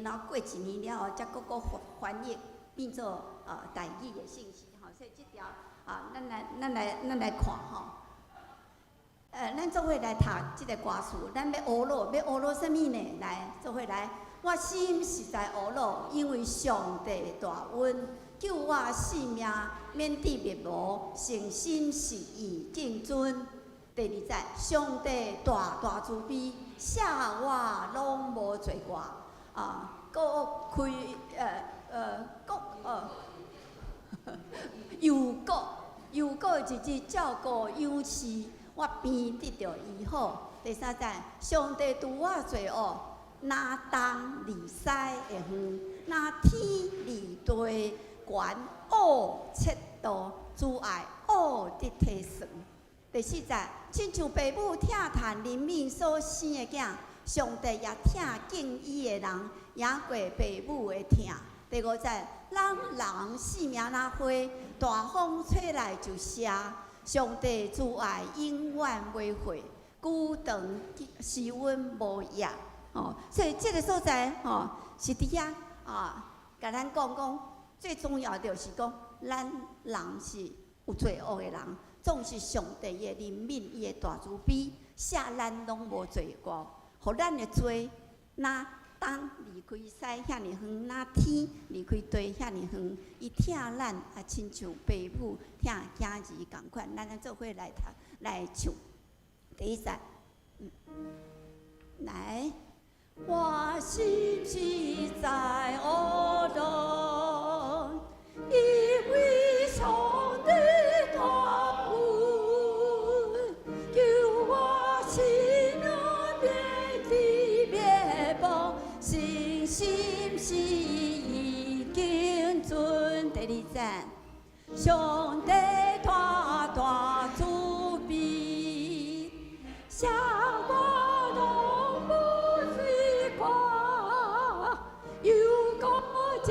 然後過一年了後，才閣閣翻譯變做台語的信息吼。所以這條啊，咱來看吼。咱做伙來讀這个歌詞，咱欲呵咾，欲呵咾啥物呢？來，做伙來。我心實在呵咾，因為上帝大恩，救我性命免致滅亡，誠心實意敬尊。第二節，上帝大大慈悲，赦我攏無罪過。啊，閣開閣又閣一日照顧養飼，我便得著醫好。第三節，上帝除我罪惡，若東離西的遠，若天離地懸5、7度，慈愛烏得提算。第四節，親像爸母疼嘆憐憫所生的囝，上帝也疼敬伊的人，贏過爸母的疼。第五節，咱人性命若花，大風吹來就謝。上帝慈愛永遠袂廢，久長使阮無厭。哦，所以這个所在吼，是佇遐啊，共咱講講，最重要就是講，咱人是有罪惡的人，總是上帝的憐憫，伊的大慈悲，赦咱攏無罪過，予咱的罪，若東離開西遐爾遠，若天離開地遐爾遠，伊疼咱啊，親像爸母疼囝兒仝款。咱來做伙來讀來唱。第一節，來，我心實在呵咾，因為上帝大恩，救我性命免致滅亡，誠心實意敬尊。第二節，上帝大大慈悲，赦我攏無罪過，又閣一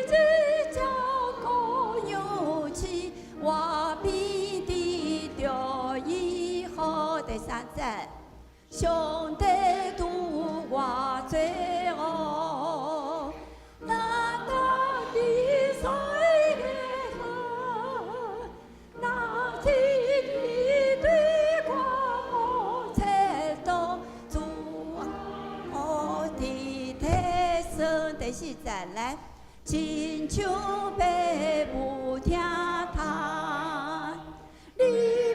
日照顧養飼，我必得著醫好。第三節，上帝除我罪惡，若東離西的遠，若天離地懸5、7度，慈愛烏得提算。第四節來，親像爸母疼嘆，憐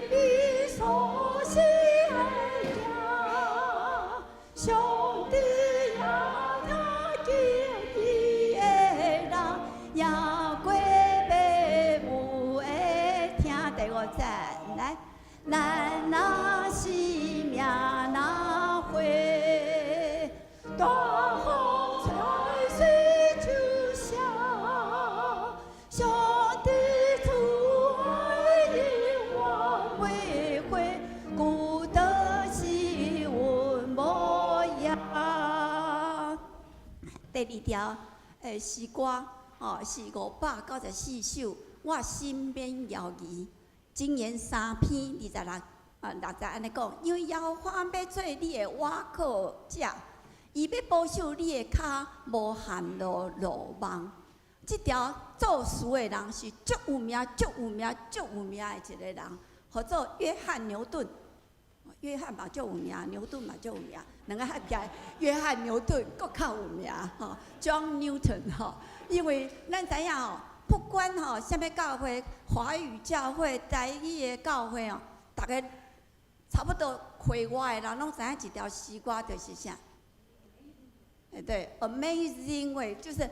憫所生的囝，上帝也疼敬伊的人，贏過爸母的疼。第五節來，咱人性命若花，大風吹隨就謝，上帝慈愛永遠袂廢，久長使阮無厭。第二條，詩歌，哦，是594首。我心免猶疑，箴言三篇26啊6節按呢講，因為耶和華欲做你的倚靠者，伊欲保守你的跤無陷落羅網。這條作詞的人是足有名、足有名、足有名的一個人，號做約翰牛頓。約翰嘛足有名，牛頓嘛足有名，兩个合起來，約翰牛頓閣較有名吼，John Newton 吼。因為咱知影吼，不管吼啥物教會，華語教會、台語的教會哦，逐个差不多會外的人攏知影一條詩歌，就是啥？對，Amazing Grace，就是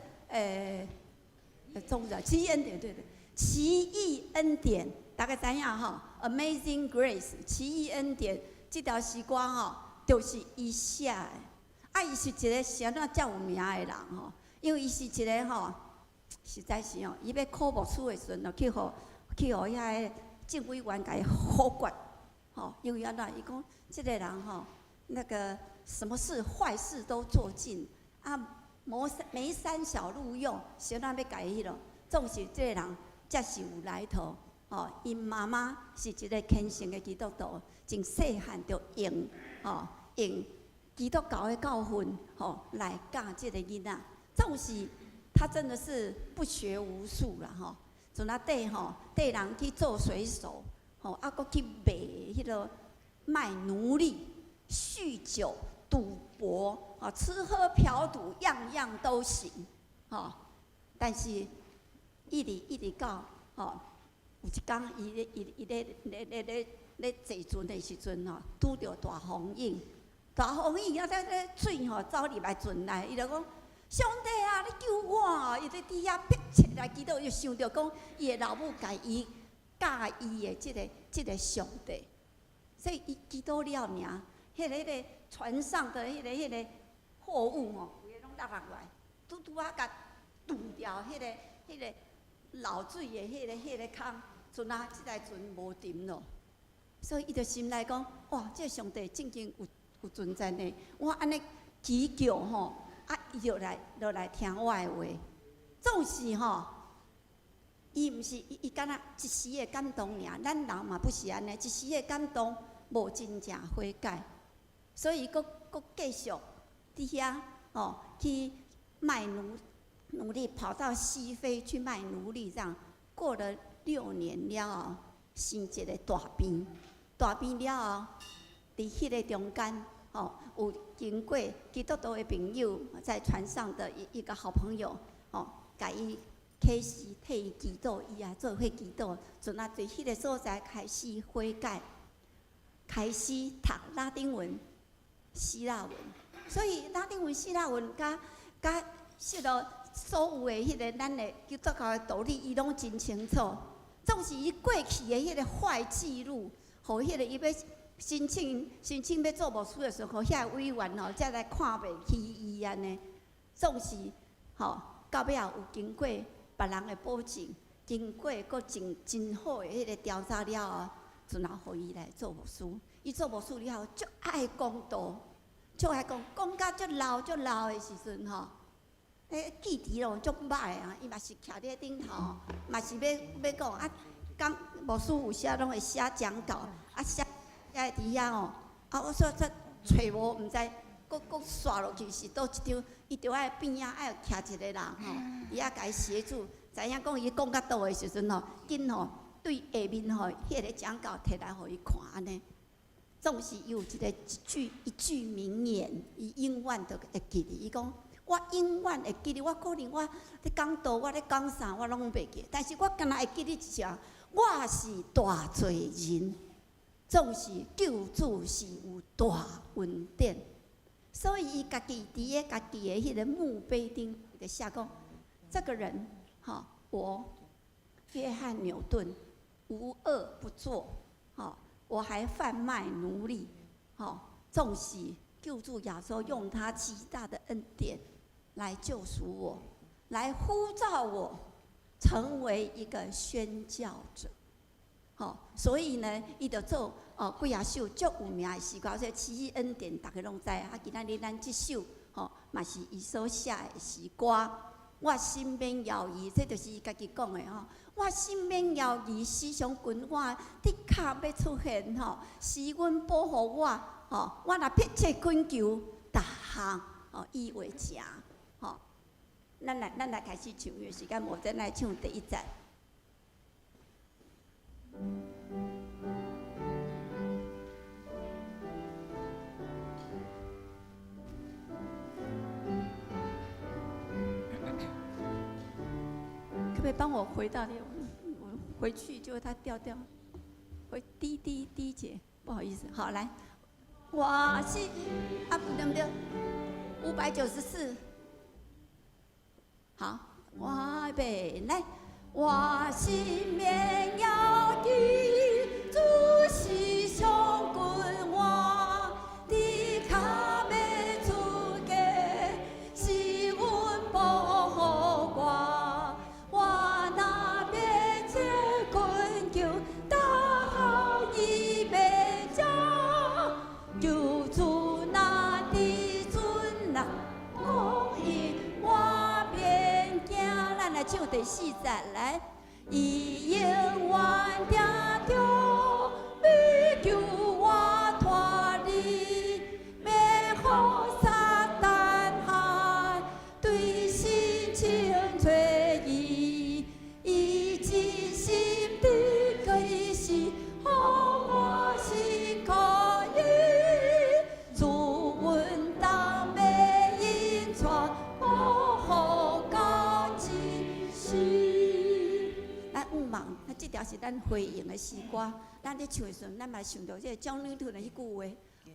中文奇異恩典，對對，奇異恩典，大家知影吼？Amazing Grace，奇異恩典，這條詩歌吼，就是伊寫的。啊，伊是一个啥怎遮有名的人吼？因為伊是一个吼，實在是哦，伊欲考牧師的時陣，去予遐个政委員共伊否決，吼，因為按怎？伊講這个人吼，那個什麼事壞事都做盡，啊，沒三小路用，啥怎欲共伊彼落？總是這个人才是有來頭，吼。𪜶媽媽是一個虔誠的基督徒，從細漢就用吼用基督教的教訓吼來教這个囡仔。總是他真的是不學無術啦吼，從那綴吼綴人去做水手，吼啊，閣去賣彼个賣奴隸、酗酒、賭博，啊，吃喝嫖賭樣樣都行，吼。但是一直一直到吼，有一工伊咧伊伊咧咧咧咧咧坐船的時陣吼，拄著大風湧，大風湧啊，這這水吼走入來船內，伊就講：上帝啊，你救我啊！伊咧佇遐迫切來祈禱，伊就想著講，伊的老母共伊教伊的這個上帝，所以伊祈禱了爾，彼個船上的彼個貨物吼，規个攏落落來，拄拄仔共堵掉彼個漏水的彼個空，船啊，這台船無沉咯。所以伊就心內講：哇，這個上帝真正有存在呢！我按呢祈求吼，啊，伊就來落來聽我的話。總是吼，伊毋是伊伊敢若一時的感動爾，咱人嘛不是按呢，一時的感動無真正悔改，所以閣閣繼續佇遐吼去賣奴隸，跑到西非去賣奴隸，這樣過了6年了後，生一個大病，大病了後，佇彼個中間，吼，有經過基督徒的朋友在船上的一個好朋友，吼，共伊啟示替伊祈禱，伊也做伙祈禱，陣啊，佇彼個所在開始悔改，開始讀拉丁文、希臘文，所以拉丁文、希臘文佮佮識到所有的彼個咱的基督教的道理，伊攏真清楚。總是伊過去的彼個壞記錄，予彼個伊欲申請欲做牧師的時候，遐個委員吼，才來看袂起伊按呢。總是吼，到尾仔有經過別人的保證，經過閣真真好的彼個調查了後，陣後予伊來做牧師。伊做牧師了後，足愛講道，足愛講，講甲足老足老的時陣吼，彼記憶攏足歹啊！伊嘛是徛佇頂頭，嘛是欲欲講啊，講牧師有時攏會寫講稿，啊寫寫佇遐吼，啊我說這揣無，毋知閣閣刷落去是佗一張，伊著愛邊仔愛徛一個人吼，佇遐共伊協助，知影講伊講到佗的時陣吼，緊吼對下面吼彼個講稿提來予伊看按呢。總是伊有一個一句一句名言，伊永遠都會記得。伊講：我永遠會記得，我可能我咧講道，我咧講啥，我攏袂記，但是我干焦會記得一項，我是大罪人，總是救主是有大恩典，所以伊家己佇個家己的彼個墓碑頂就寫講：這個人，吼，我約翰牛頓無惡不作，吼，我還販賣奴隸，吼，總是救主耶穌用他極大的恩典來救贖我，來呼召我成為一個宣教者，吼，所以呢，伊就做哦幾仔首足有名的詩歌，所以《奇異恩典》逐家攏知。啊，今仔日咱這首吼嘛是伊所寫的詩歌。我心免猶豫，這就是伊家己講的吼。我心免猶豫，時常跟我的確欲出現吼，施恩保護我吼。我若迫切懇求，逐項吼伊會成吼。咱來開始唱，因為時間無，咱來唱第一節。可不可以幫我回到？我回去就它掉掉，回第一節，不好意思，好來，我是啊，不對不對，594，好，我預備來，我心免猶豫，主時常跟我，的確欲出家，施恩保護我。我若迫切懇求，逐項伊袂成，救主若佇船內講應，我免驚。咱來唱第四節來，伊永遠定著，欲救我脫離滅亡。仰望，啊，這條是咱回應的詩歌。咱咧唱的時陣，咱嘛想著這個 John Newton 的彼句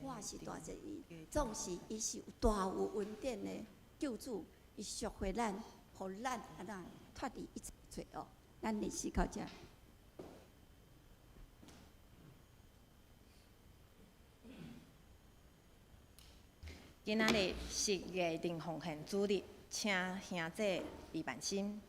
話：我是大濟伊，總是伊是有大有恩典的救主，伊贖回咱，予咱按怎脫離一切罪惡。咱練習到遮。今仔日是藝人奉獻主日，請兄姐李萬新。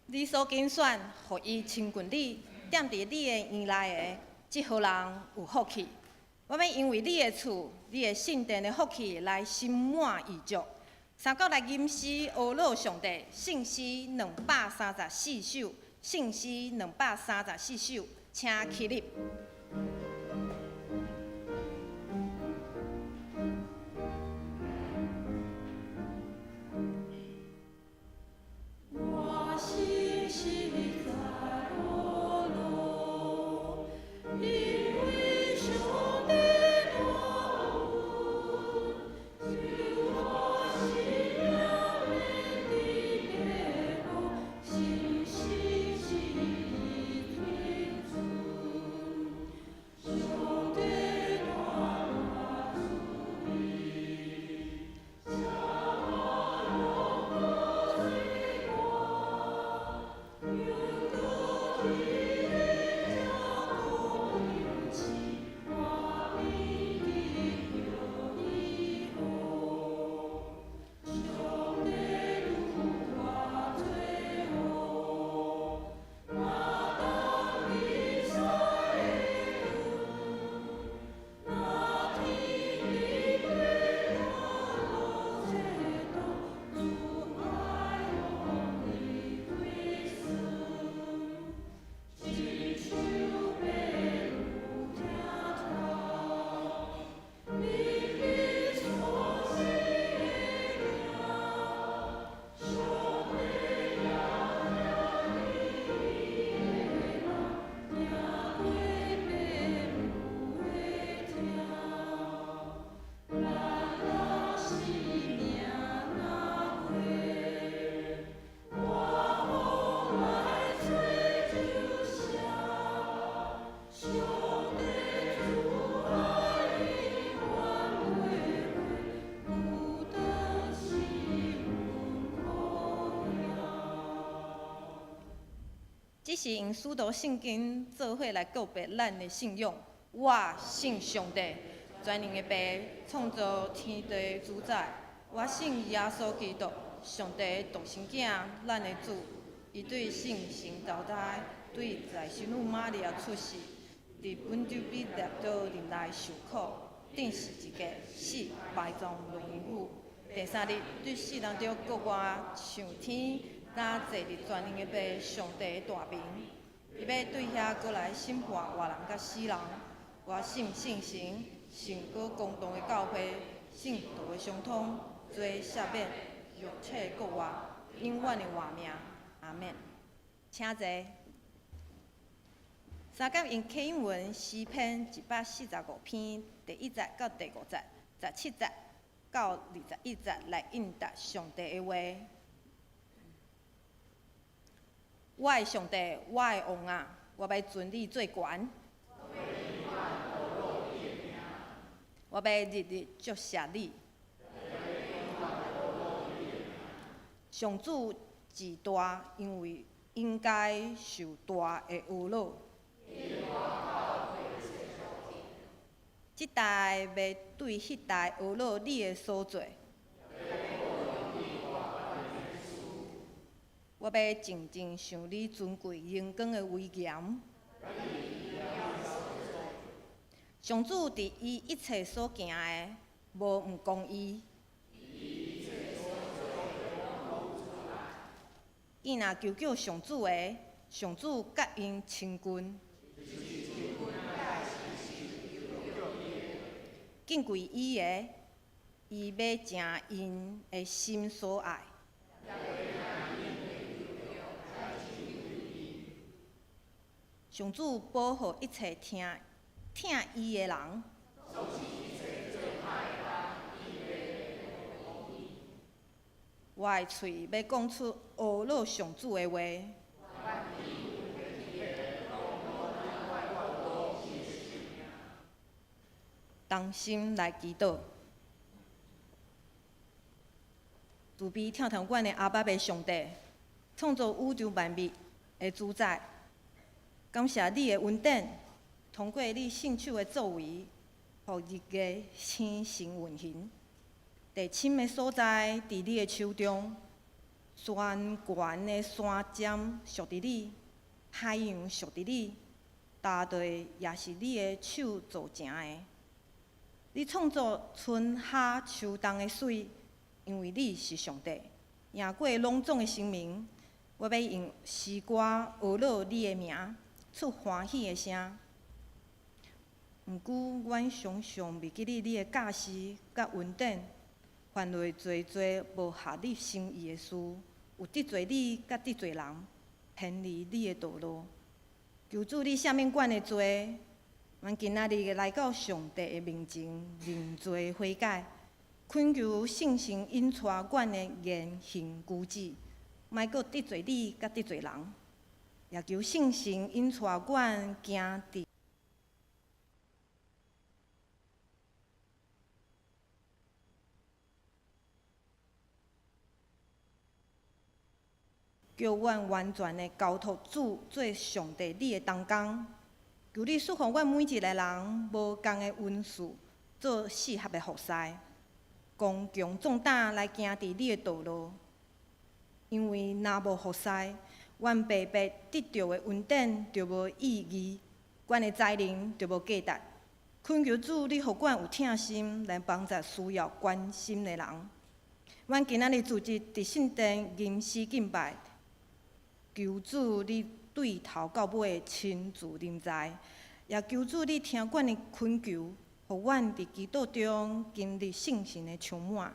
你所揀選，予伊親近你，踮佇你的院內的，這號人有福氣。我欲因為你的厝、你的聖殿的福氣來心滿意足。三國來吟詩阿樂上帝，聖詩234首，聖詩234首，請起立。我心實在阿樂，因為上帝大恩，救我性命免佇地獄，心實實天尊。這是用使徒聖經做伙來告白咱的信仰。我信上帝，全能的父，創造天地的主宰。我信耶穌基督，上帝的獨生囝，咱的主。伊對聖神投胎，對在聖女瑪利亞出世，佇本丟彼拉多忍耐受苦，釘十字架，死，埋葬落陰府。第三日對死人中復活，上天，今坐佇全能的父上帝的大爿。伊欲對遐閣來審判活人佮死人。我信聖神，聖高公同的教會，聖徒的相通，罪赦免，肉體復活，永遠的活命。阿們。請坐。相佮用啟英文詩篇145篇第一節到第五節、17節到21節來應答上帝的話。我的上帝，我的王啊，我欲尊你做懸。我欲日日祝謝你。上主至大，因為應該受大的呵咾。這代欲對彼代呵咾你的所做。我欲靜靜想你尊貴榮光的威嚴。上主佇伊一切所行的，無毋公義。伊若求叫上主的，上主佮𪜶親近。敬畏伊的，伊欲成𪜶的心所愛。上主保護一切疼疼伊的人。我的喙欲講出呵咾上主的話。同心來祈禱，慈悲疼痛阮的阿爸父上帝，創造宇宙萬物的主宰，感謝你的恩典，通過你聖手的作為，予日月星辰運行。地深的所在，佇你的手中；懸懸的山尖屬佇你，海洋屬佇你，大地也是你的手造成的。你創造春夏秋冬的水，因為你是上帝，贏過攏總的生命。我欲用詩歌呵咾你的名，出歡喜的聲。毋過，阮常常袂記得你的教示佮恩典，犯落濟濟無合你心意的事，有得罪你，佮得罪人，偏離你的道路。求主你赦免阮的罪，阮今仔日來到上帝的面前認罪悔改，懇求聖神引帶阮的言行舉止，莫閣得罪你，佮得罪人。也求聖神引帶阮行佇叫阮完全的交託主做上帝你的同工，求你賜予阮每一个人無仝的恩賜，做適合的服侍，剛強壯膽來行佇你的道路。因為若無服侍，阮白白得著的恩典就無意義，阮的才能就無價值。懇求主，你予阮有疼心來幫助需要關心的人。阮今仔日組織佇聖殿吟詩敬拜，求主你對頭到尾親自臨在，也求主你聽阮的懇求，予阮佇祈禱中經歷聖神的充滿。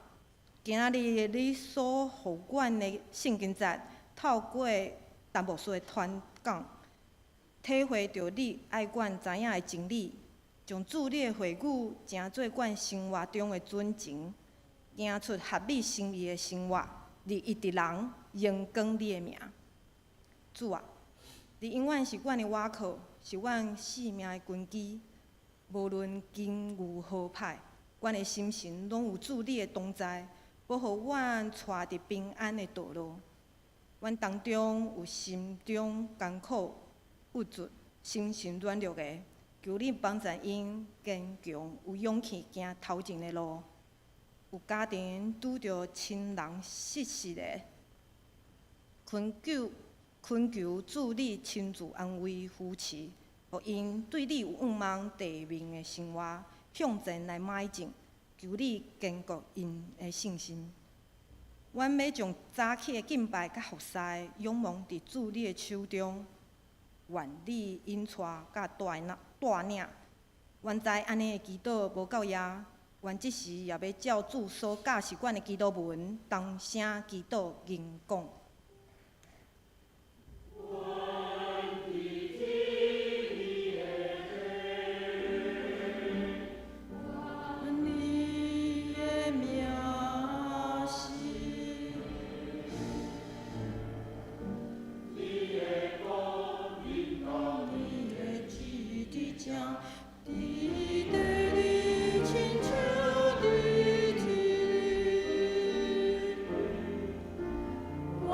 今仔日你所予阮的聖經節，透過陳牧師的傳講，體會著你愛阮知影的真理，將主你的話語成做阮生活中的準繩，行出合你心意的生活，利益佇人，榮光你的名。主啊，你永遠是阮的倚靠，是阮性命的根基。無論境遇好歹，阮的心神攏有主你的同在，保護阮帶佇平安的道路。阮當中有心中艱苦、鬱卒、心神軟弱的，求你幫助𪜶堅強，有勇氣行頭前的路。有家庭拄著親人逝世的，懇求懇求主你親自安慰扶持，予𪜶對你有向望地面的生活向前來邁進。求你堅固𪜶的信心。阮欲將早起的敬拜佮服侍，仰望佇主你的手中。願你引帶佮帶領帶領。阮知按呢的祈禱無夠額，阮這時也欲照主所教示阮的祈禱文，同聲祈禱吟講。你的名是。你的國臨到，你的旨意將佇地裡親像佇天。願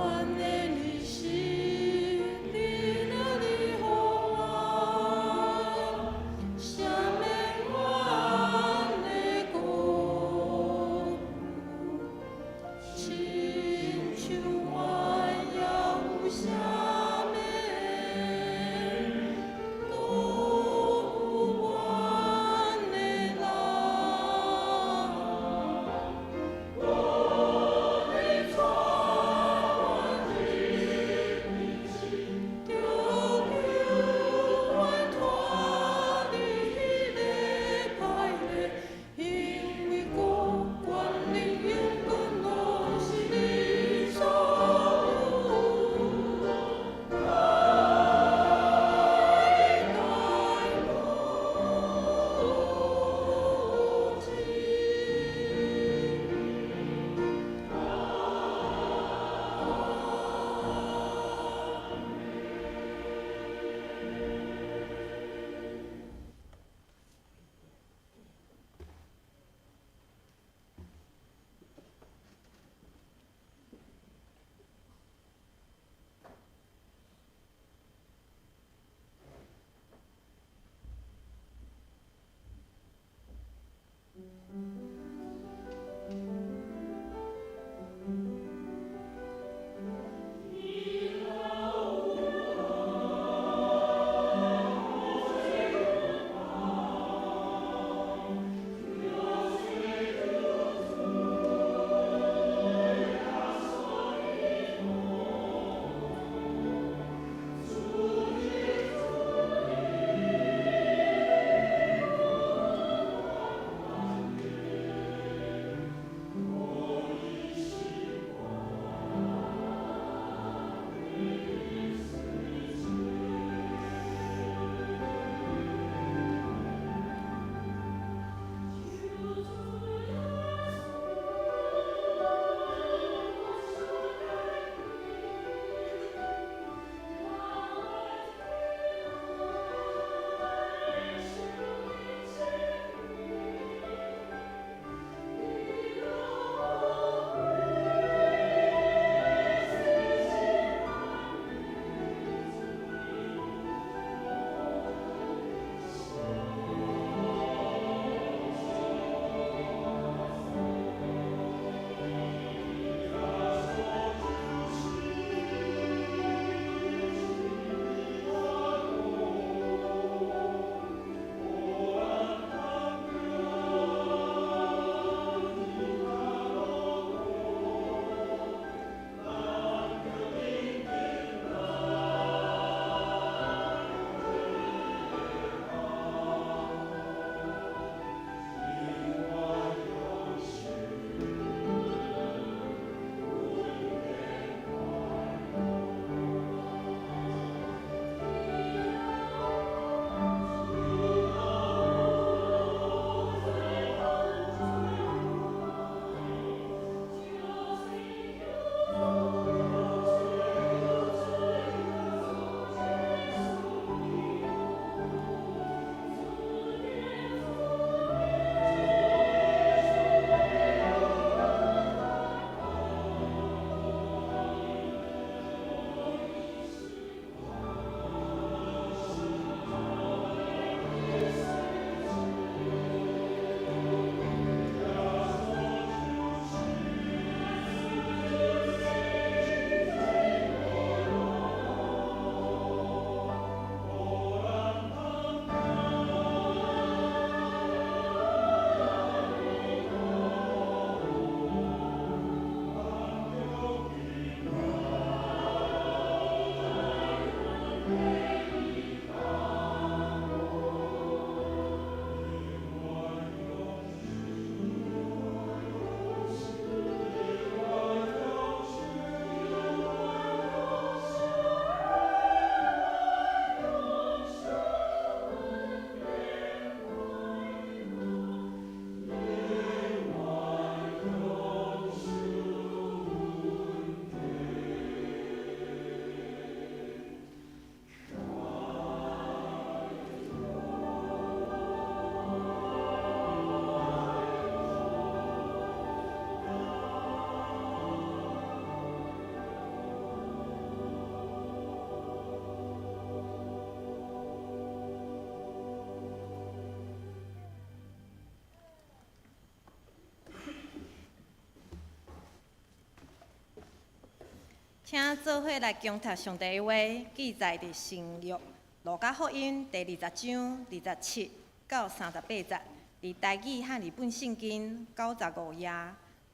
請做伙來恭讀上帝的話，記載佇新約路加福音第二十章二十七到三十八節，佇台語漢字本聖經九十五頁。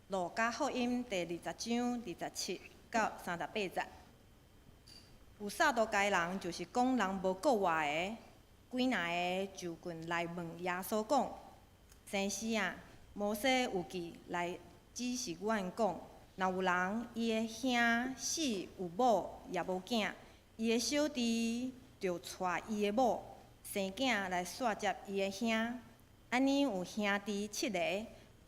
路加福音第二十章二十七到三十八節。有撒都該人，就是講人無復活的，幾若个就近來問耶穌講：先生啊，摩西有記來指示阮講，若有人伊的兄死有某也無囝，伊的小弟著娶伊的某，生囝來紲接伊的兄。按呢有兄弟七个，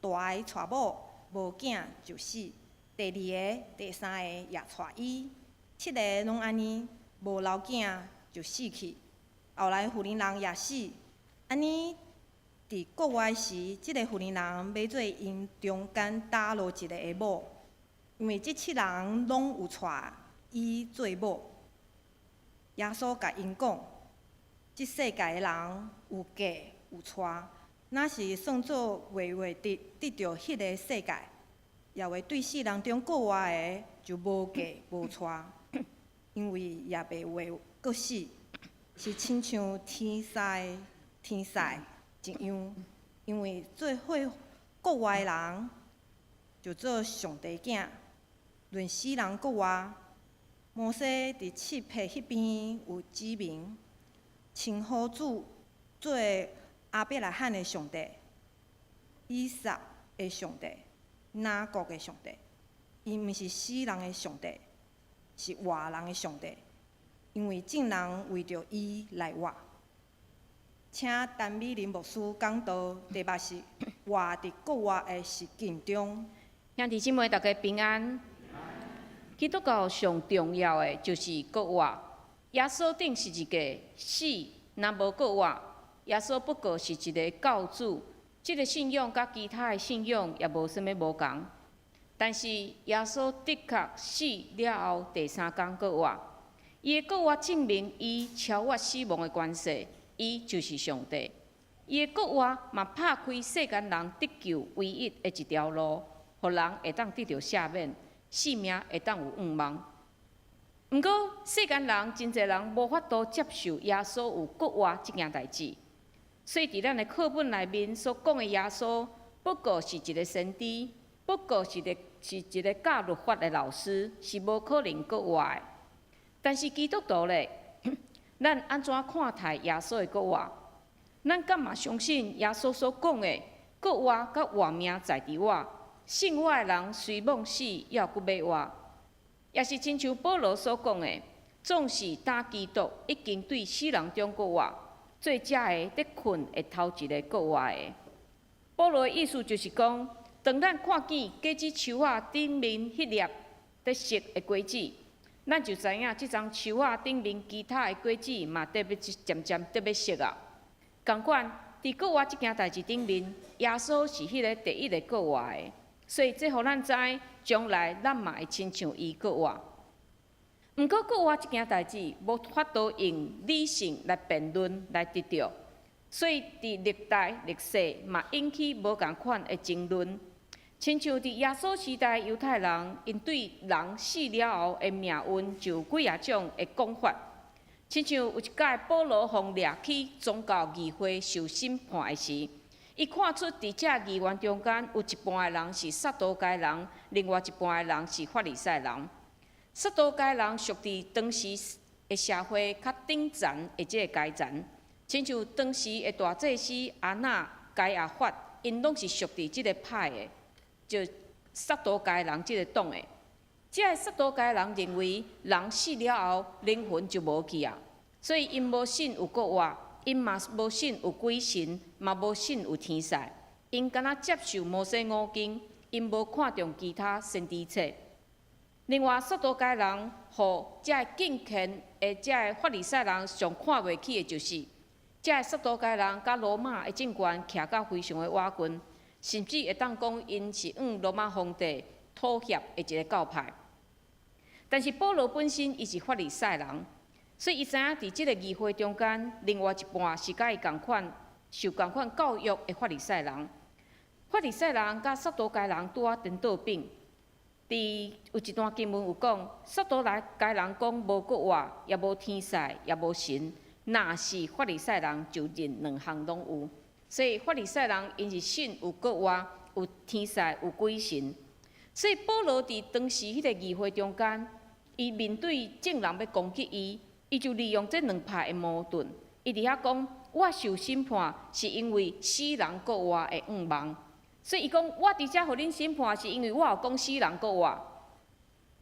大的娶某，無囝就死；第二个、第三个也娶伊，七个攏按呢，無留囝就死去。後來婦人人也死，按呢佇復活時，這个婦人人欲做𪜶中間佗落一个的某？因為這七人攏有娶伊做某。耶穌共𪜶講：這世界的人有嫁有娶，若是算做未會得得著彼个世界，也會對死人中復活的，就無嫁無娶，因為也袂會閣死，是親像天使一樣，因為做伙復活的人，就做上帝囝。論死人復活，摩西佇刺柏彼邊有指明，稱呼主做亞伯拉罕的上帝、以撒的上帝、雅各的上帝。伊毋是死人的上帝，是活人的上帝。因為眾人為著伊來活。請陳美玲牧師講道，題目是活佇復活的實境中。兄弟姊妹，大家平安。基督教上重要的就是復活。耶穌釘十字架死，若無復活，耶穌不過是一个救主。這个信仰佮其他的信仰也無啥物無仝。但是耶穌的確死了後，第三工復活。伊的復活證明伊超越死亡的權勢，伊就是上帝。伊的復活嘛拍開世間人得救唯一的一條路，予人會當得著赦免，性命會當有盼望。毋過世間人真濟人無法度接受耶穌有復活這件代誌，所以佇咱的課本內面所講的耶穌，不過是一个先知，不過是一个教律法的老師，是無可能復活的。但是基督徒咧，咱按怎看待耶穌的復活？咱敢嘛相信耶穌所講的復活佮活命在佇我，信我的人雖罔死，猶閣欲活。也是親像保羅所講的，總是當基督已經對死人中復活，做這个佇睏的頭一个復活的。保羅的意思就是講，當咱看見果子樹仔頂面彼粒佇熟的果子，咱就知影這叢樹仔頂面其他的果子嘛，得欲漸漸得欲熟啊。仝款，佇復活這件代誌頂面，耶穌是彼個第一个復活的，所以這予咱知，將來咱嘛會親像伊復活。毋過復活這件代誌，無法度用理性來辯論來得著，所以佇歷代歷世嘛引起無仝款的爭論。親像佇耶穌時代猶太人，𪜶對人死了後的命運就有幾仔種的講法。親像有一擺保羅予掠去宗教議會受審判的時，伊看出佇這議員中間有一半的人是撒都該人，另外一半的人是法利賽人。撒都該人屬佇當時的社會較頂層的這个階層，親像當時的大祭司亞那、該亞法，𪜶攏是屬佇這个派的，就撒都該人這个黨的。這个撒都該人認為，人死了後靈魂就無去啊，所以𪜶無信有復活，𪜶嘛無信有鬼神，嘛無信有天使，𪜶干焦接受摩西五經，𪜶無看重其他先知冊。另外，撒都該人予這个敬虔的這个法利賽人上看袂起的就是，這个撒都該人佮羅馬的政權徛甲非常的倚近，甚至會當講𪜶是向羅馬皇帝妥協的一个教派。但是保羅本身伊是法利賽人，所以伊知影佇這个議會中間，另外一半是佮伊仝款受仝款教育的法利賽人。法利賽人佮撒都該人拄仔顛倒反。佇有一段經文有講，撒都該人講無復活，也無天使，也無神。若是法利賽人就認兩項攏有，所以法利賽人𪜶是信有復活、有天使、有鬼神。所以保羅佇當時彼個議會中間，伊面對眾人欲攻擊伊，伊就利用這兩派的矛盾，伊佇遐講：我受審判是因為死人復活的向望。所以伊講，我佇遮予恁審判，是因為我有講死人復活。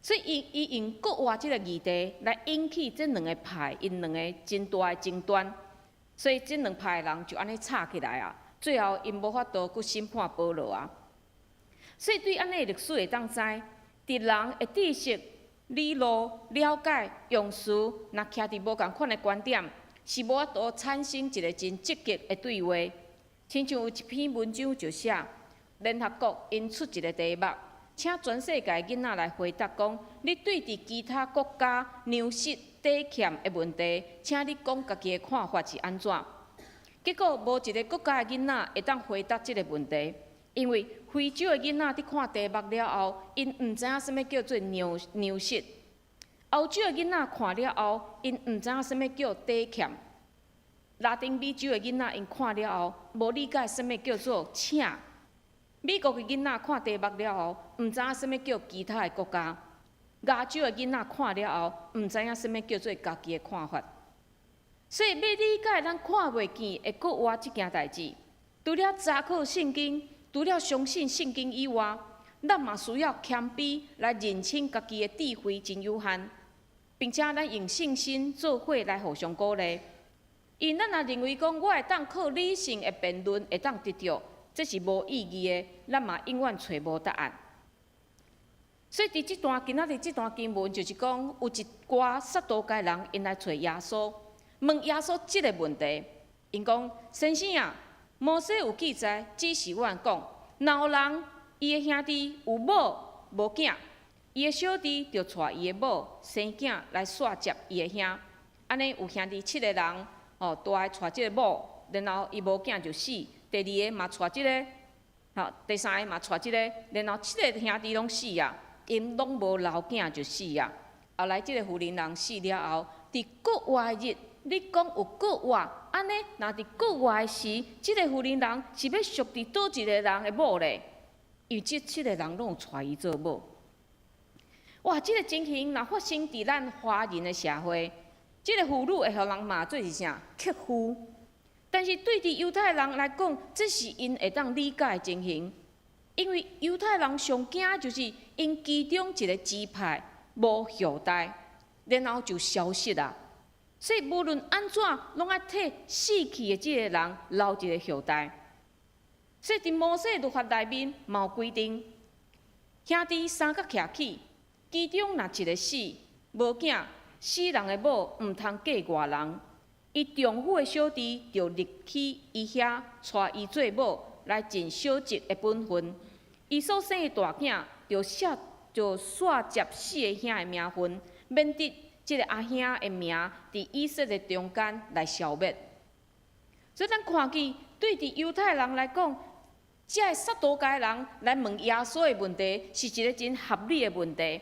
所以伊伊用復活這個議題來引起這兩个派𪜶兩个真大的爭端。所以這兩派的人就按呢吵起來啊。最後𪜶無法度閣審判保羅啊。所以對按呢的歷史會當知，佇人的知識、理路、了解、用詞，若徛佇無仝款的觀點，是無法度產生一個真積極的對話。親像有一篇文章就寫，聯合國𪜶出一個題目，請全世界囡仔來回答講，你對佇其他國家糧食短欠的問題，請你講家己的看法是按怎？結果無一个國家的囡仔會當回答這个問題，因為非洲的囡仔佇看題目了後，𪜶毋知影啥物叫做糧糧食；歐洲的囡仔看了後，𪜶毋知影啥物叫短欠；拉丁美洲的囡仔𪜶看了後，無理解啥物叫做請。美國的囡仔看題目了後，毋知影啥物叫其他的國家；亞洲的囡仔看了後，毋知影啥物叫做家己的看法。所以，欲理解咱看袂見的復活這件代誌，除了查考聖經，除了相信聖經以外，咱嘛需要謙卑來認清家己的智慧真有限，並且咱用信心做伙來互相鼓勵。因咱若認為講我會當靠理性的辯論會當得著，這是無意義的，咱嘛永遠揣無答案。所以佇這段今仔日這段經文，就是講有一寡撒都該人𪜶來揣耶穌，問耶穌這个問題。𪜶講：先生啊，摩西有記載，指示阮講，若有人伊的兄弟有某無囝，伊的小弟著娶伊的某生囝來紲接伊的兄。按呢有兄弟七个人，哦，大个娶這个某，然後伊無囝就死。第二个嘛娶這个，吼，第三个嘛娶這个，然後七个兄弟攏死啊，𪜶攏無留囝就死啊。後來這个婦人人死了後，佇復活日，你講有復活，按呢，若佇復活的時，這个婦人人是欲屬佇佗一个人的某咧？因為這七个人攏有娶伊做某。哇！這个情形若發生佇咱華人的社會，這个婦女會予人罵做是啥？克夫。但是對佇猶太人來講，這是𪜶會當理解的情形，因為猶太人上驚就是𪜶其中一个支派無後代，然後就消失啊。所以無論按怎，攏愛替死去的這个人留一个後代。所以佇摩西律法內面嘛有規定，兄弟三角徛起，其中若一个死無囝，死人的某毋通嫁外人。伊丈夫的小弟就入去伊遐，娶伊做某，來盡小侄的本分。伊所生的大囝，就寫就紲接死的兄的名分，免得這个阿兄的名佇以色列中間來消滅。所以咱看見，對佇猶太人來講，這个撒都該人來問耶穌的問題，是一个真合理的問題。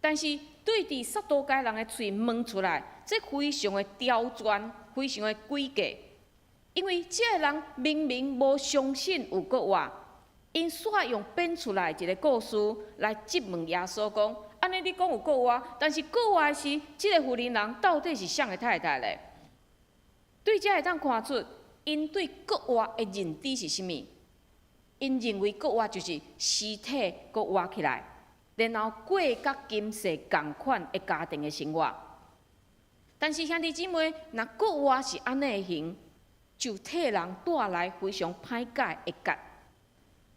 但是對佇撒都該人的喙問出來，這非常的刁鑽，非常的詭計。因為這个人明明無相信有復活，𪜶煞用編出來一个故事來質問耶穌講：按呢你講有復活，但是復活的時，這个婦人人到底是誰的太太咧？對這會當看出，𪜶對復活的認知是啥物？𪜶認為復活就是屍體閣活起來，然後過佮今世仝款的家庭的生活。但是兄弟姊妹，若復活是按呢的形，就替人帶來非常歹解的結。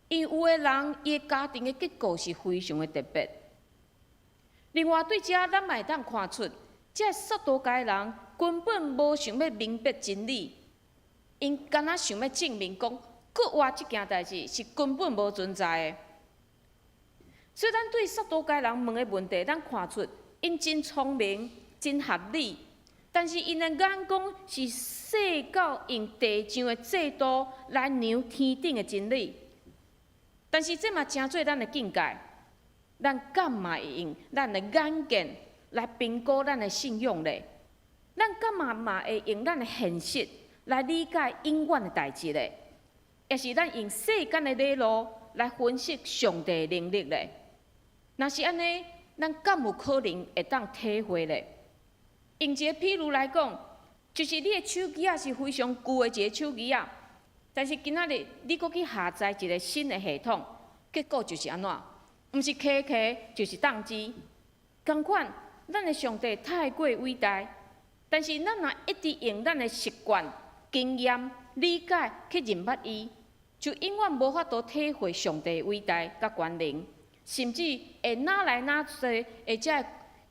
因為有的人伊的家庭的結構是非常的特別。另外，對這咱嘛會當看出，這撒都該人根本無想欲明白真理，𪜶干焦想欲證明講復活這件代誌是根本無存在的。所以，咱對撒都該人問的問題，咱看出𪜶真聰明、真合理，但是𪜶的眼光是細到用地上的制度來量天頂的真理。但是這嘛成做咱的鏡戒，咱敢嘛會用咱的眼見來評估咱的信仰咧？咱敢嘛嘛會用咱的現實來理解永遠的代誌咧？抑是咱用世間的理路來分析上帝的能力咧？若是按呢，咱敢有可能會當體會咧？用一个譬如來講，就是你的手機仔是非常舊的一个手機仔，但是今仔日你閣去下載一个新的系統，結果就是按怎？毋是卡卡，就是當機。仝款，咱的上帝太過偉大，但是咱若一直用咱的習慣、經驗、理解去認捌伊，就永遠無法度體會上帝偉大佮權能，甚至會哪來哪濟，會遮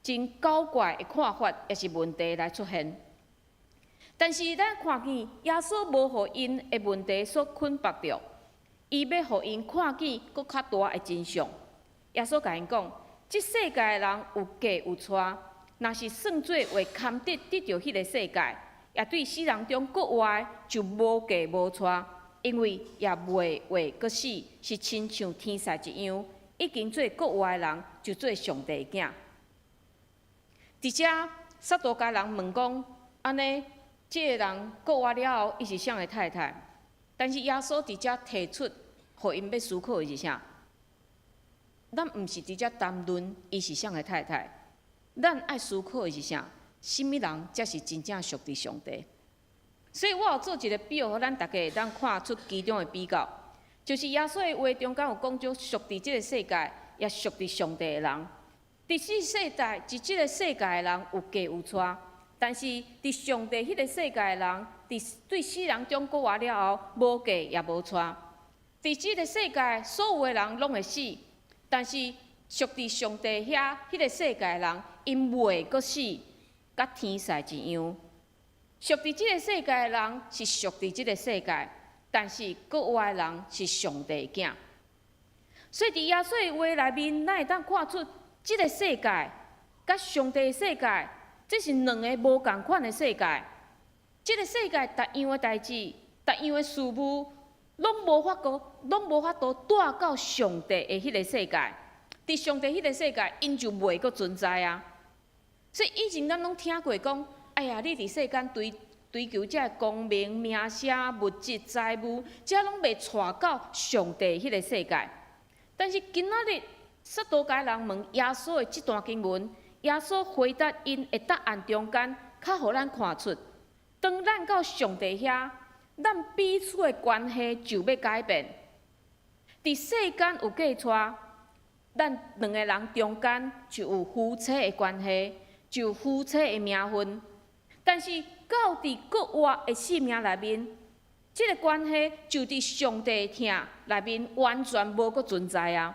真古怪的看法，抑是問題來出現。但是咱看見耶穌無予𪜶的問題所捆縛著，伊欲予𪜶看見閣較大的真相。耶穌共𪜶講：這世界的人有嫁有娶，若是算做未堪得得著彼个世界，也對死人中復活的就無嫁無娶，因為也袂會閣死，是親像天使一樣，已經做復活的人，就做上帝的囝。佇遮撒都該人問講：按呢，這个人復活了後，伊是誰的太太？但是耶穌佇遮提出，予𪜶欲思考的是啥？咱毋是佇遮談論伊是誰的太太，咱愛思考的是啥？啥物人才是真正屬佇上帝？所以我有做一个表，予咱逐家會當看出其中的比較，就是耶穌的話中間有講著屬佇這个世界，也屬佇上帝的人。佇這世代，佇這个世界的人有嫁有娶，但是佇上帝彼个世界的人，佇對死人中復活了後，無嫁也無娶。佇這个世界，所有的人攏會死，但是屬佇上帝遐彼个世界的人，𪜶袂閣死，佮天使一樣。屬佇這个世界的人是屬佇這个世界，但是復活的人是上帝的囝。所以佇耶穌的話內面，咱會當看出這个世界佮上帝的世界，這是兩个無仝款的世界。這个世界逐樣的代誌、逐樣的事物，攏無法度帶到上帝的彼个世界。佇上帝彼个世界，𪜶就袂閣存在啊。所以以前咱攏聽過講，哎呀，你佇世間追求這个功名、名聲、物質、財物，這攏袂帶到上帝彼个世界。但是今仔日撒都該人問耶穌的這段經文，耶穌回答𪜶的答案中間，較予咱看出，當咱到上帝遐，咱彼此的關係就欲改變。佇世間有嫁娶，咱兩个人中間就有夫妻的關係，就有夫妻的名分。但是到佇復活的生命內面，這个關係就佇上帝疼內面完全無閣存在啊！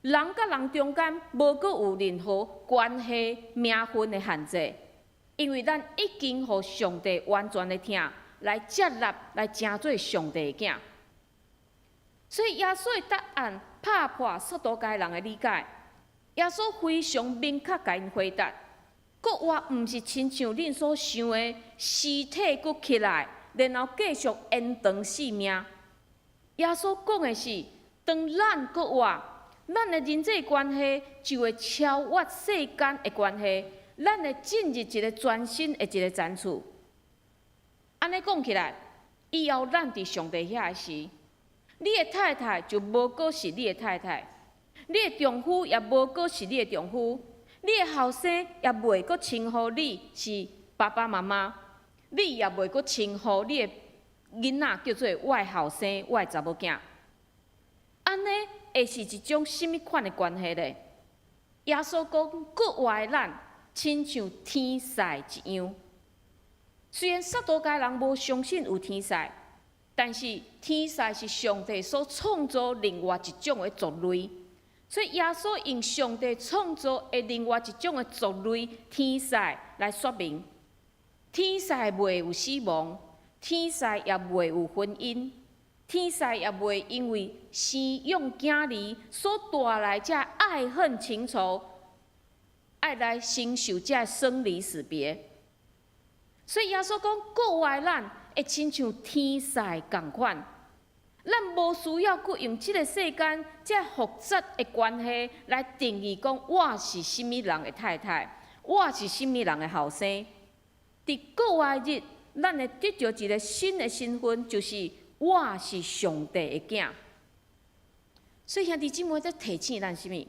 人佮人中間無閣有任何關係名分的限制，因為咱已經予上帝完全的疼來接納，來成做上帝的囝。所以耶穌的答案拍破撒都該人的理解。耶穌非常明確共𪜶回答：復活毋是親像恁所想的，屍體閣起來，然後繼續延長性命。耶穌講的是，當咱復活，咱的人際關係就會超越世間的關係，咱會進入一个全新的一个層次。按呢講起來，以後咱佇上帝遐時，你的太太就無閣是你的太太，你的丈夫也無閣是你的丈夫，你的後生也袂閣稱呼你是爸爸媽媽，你也袂閣稱呼你的囡仔叫做我的後生、我的查某囝。按呢會是一種啥物款的關係咧？耶穌講，復活的咱親像天使一樣。雖然撒都該人無相信有天使，但是天使是上帝所創造另外一種的族類，所以耶穌用上帝創造的另外一種的族類天使來說明，天使袂有死亡，天使也袂有婚姻，天使也袂因為生養囝兒所帶來這愛恨情仇，愛來承受這生離死別。所以耶穌講，復活的咱會親像天使仝款，咱無需要閣用這个世間這複雜的關係來定義講我是啥物人的太太，我是啥物人的後生。佇復活日，咱會得著一个新的身份，就是我是上帝的囝。所以兄弟姊妹在提醒咱啥物？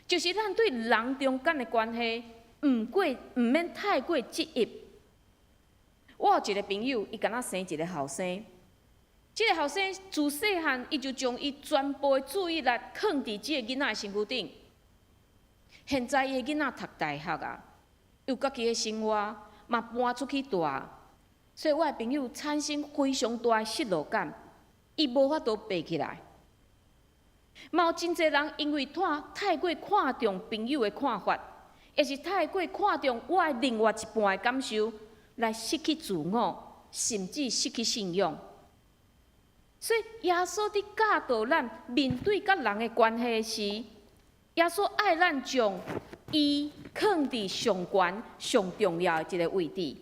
就是咱對人中間的關係，毋免太過執意。我有一个朋友，伊敢若生一个後生，這个後生自細漢，伊就將伊全部的注意力囥佇這个囡仔的身軀頂。現在伊的囡仔讀大學啊，有家己的生活，嘛搬出去蹛，所以我的朋友產生非常大的失落感，伊無法度爬起來。嘛有真濟人因為太過看重朋友的看法，抑是太過看重我的另外一半的感受，來失去自我，甚至失去信仰。所以耶穌佇教導咱面對佮人的關係時，耶穌愛咱將伊囥佇上懸、上重要的一个位置。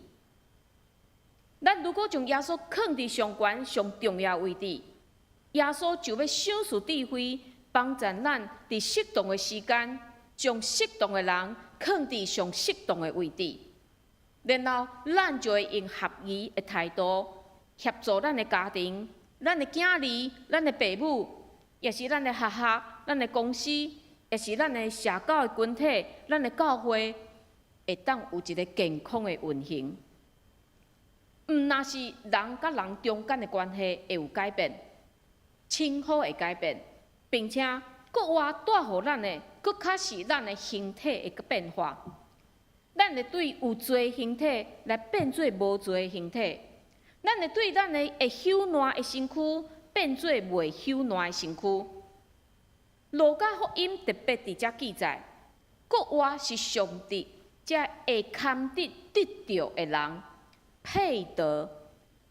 咱如果將耶穌囥佇上懸、上重要的位置，耶穌就欲賞賜智慧，幫助咱佇適當的時間，將適當的人囥佇上適當的位置，然後咱就會用合宜的態度協助咱的家庭、咱的囝兒、咱的爸母，抑是咱的學校、咱的公司，抑是咱的社交的群體、咱的教會，會當有一个健康的運行。毋若是人佮人中間的關係會有改變，稱呼會改變，並且閣活帶予咱的，閣較是咱的形體的變化。咱會對有罪形體來變做無罪形體，咱會對咱的會朽爛的身軀變做袂朽爛的身軀。路加福音特別佇遮記載，閣活是上帝才會堪得得著的人，配得。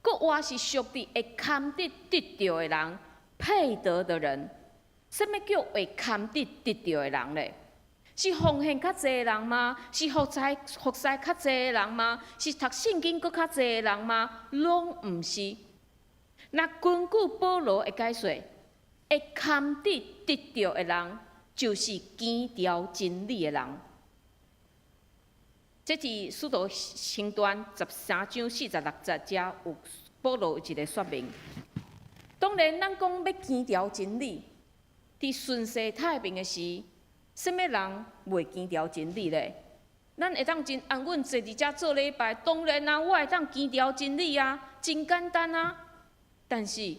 閣活是上帝會堪得得著的人，配得的人。啥物叫會堪得得著的人咧？是奉獻較濟的人嗎？是服侍較濟的人嗎？是讀聖經閣較濟的人嗎？攏毋是。若根據保羅的解說，會堪得得著的人，就是堅持真理的人。這佇使徒行傳13章46節，遮有保羅有一个說明。當然，咱講欲堅持真理，佇順勢太平的時，啥物人袂堅持真理咧？咱會當真安穩坐佇遮做禮拜，當然啊，我會當堅持真理啊，真簡單啊。但是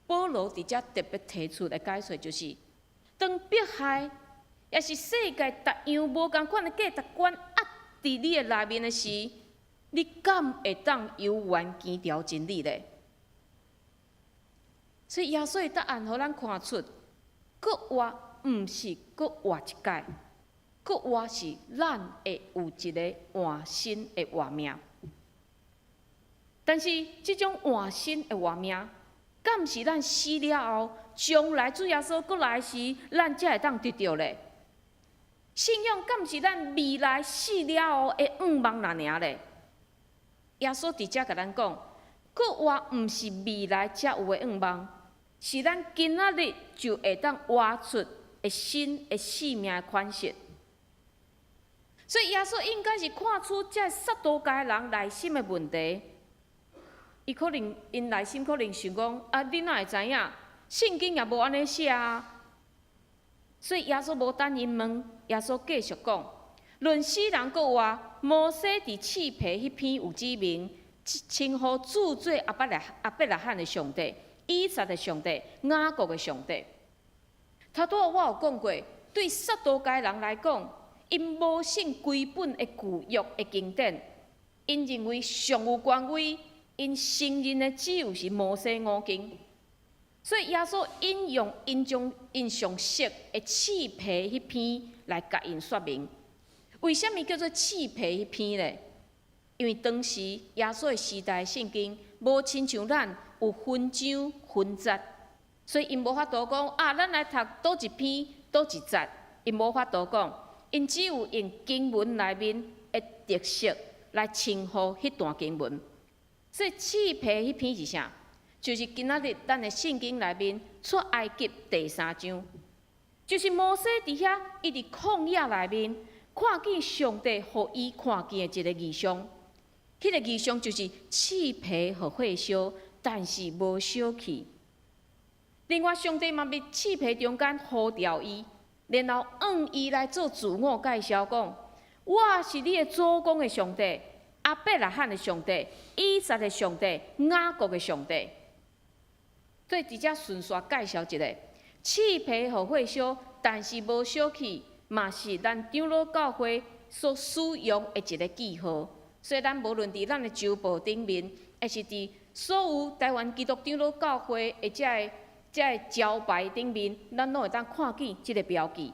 保羅佇遮特別提出來解說，就是當迫害，抑是世界逐樣無仝款的價值觀壓佇你的內面的時，你敢會當猶原堅持真理咧？所以耶穌的答案，予咱看出，閣活毋是閣活一擺，閣活是咱會有一个換新的活命。但是這種換新的活命，敢是咱死了後，將來主耶穌閣來時，咱才會當得著咧？信仰敢是咱未來死了後的願望爾咧？耶穌佇遮共咱講，閣活毋是未來才有的願望，是咱今仔日就會當活出的新的生命的款式。所以耶穌應該是看出這撒都該人內心的問題。伊可能𪜶內心可能想講：啊，你哪會知影？聖經也無按呢寫啊。所以耶穌無等𪜶問，耶穌繼續講：論死人復活，摩西佇刺皮彼篇有指明，稱呼主做亞伯拉罕的上帝、以撒的上帝、雅各的上帝。頭拄仔我有講過，對撒都該人來講，𪜶無信規本的舊約的經典，𪜶認為上有權威，𪜶承認的只有是摩西五經。所以耶穌引用𪜶將𪜶上熟的刺皮彼篇來共𪜶說明，為啥物叫做刺皮彼篇咧？因為當時耶穌的時代聖經無親像咱有分章分節，所以𪜶無法度講啊，咱來讀佗一篇，佗一節，𪜶無法度講，𪜶只有用經文內面的特色來稱呼彼段經文。所以刺皮彼篇是啥？就是今仔日咱的聖經內面出埃及第三章，就是摩西佇遐，伊佇曠野內面看見上帝予伊看見的一个異象。彼個異象就是翅皮予火燒，但是無燒去。另外，上帝嘛佇翅皮中間呼召伊，然後向伊來做自我介紹，講：我是你的祖公的上帝，亞伯拉罕的上帝，以撒的上帝，雅各的上帝。所以，佇遮順紲介紹一下，翅皮予火燒，但是無燒去，嘛是咱長老教會所使用的一个記號。所以，咱無論佇咱的週報頂面，抑是佇所有台灣基督長老教會的這个招牌頂面，咱攏會當看見這个標記。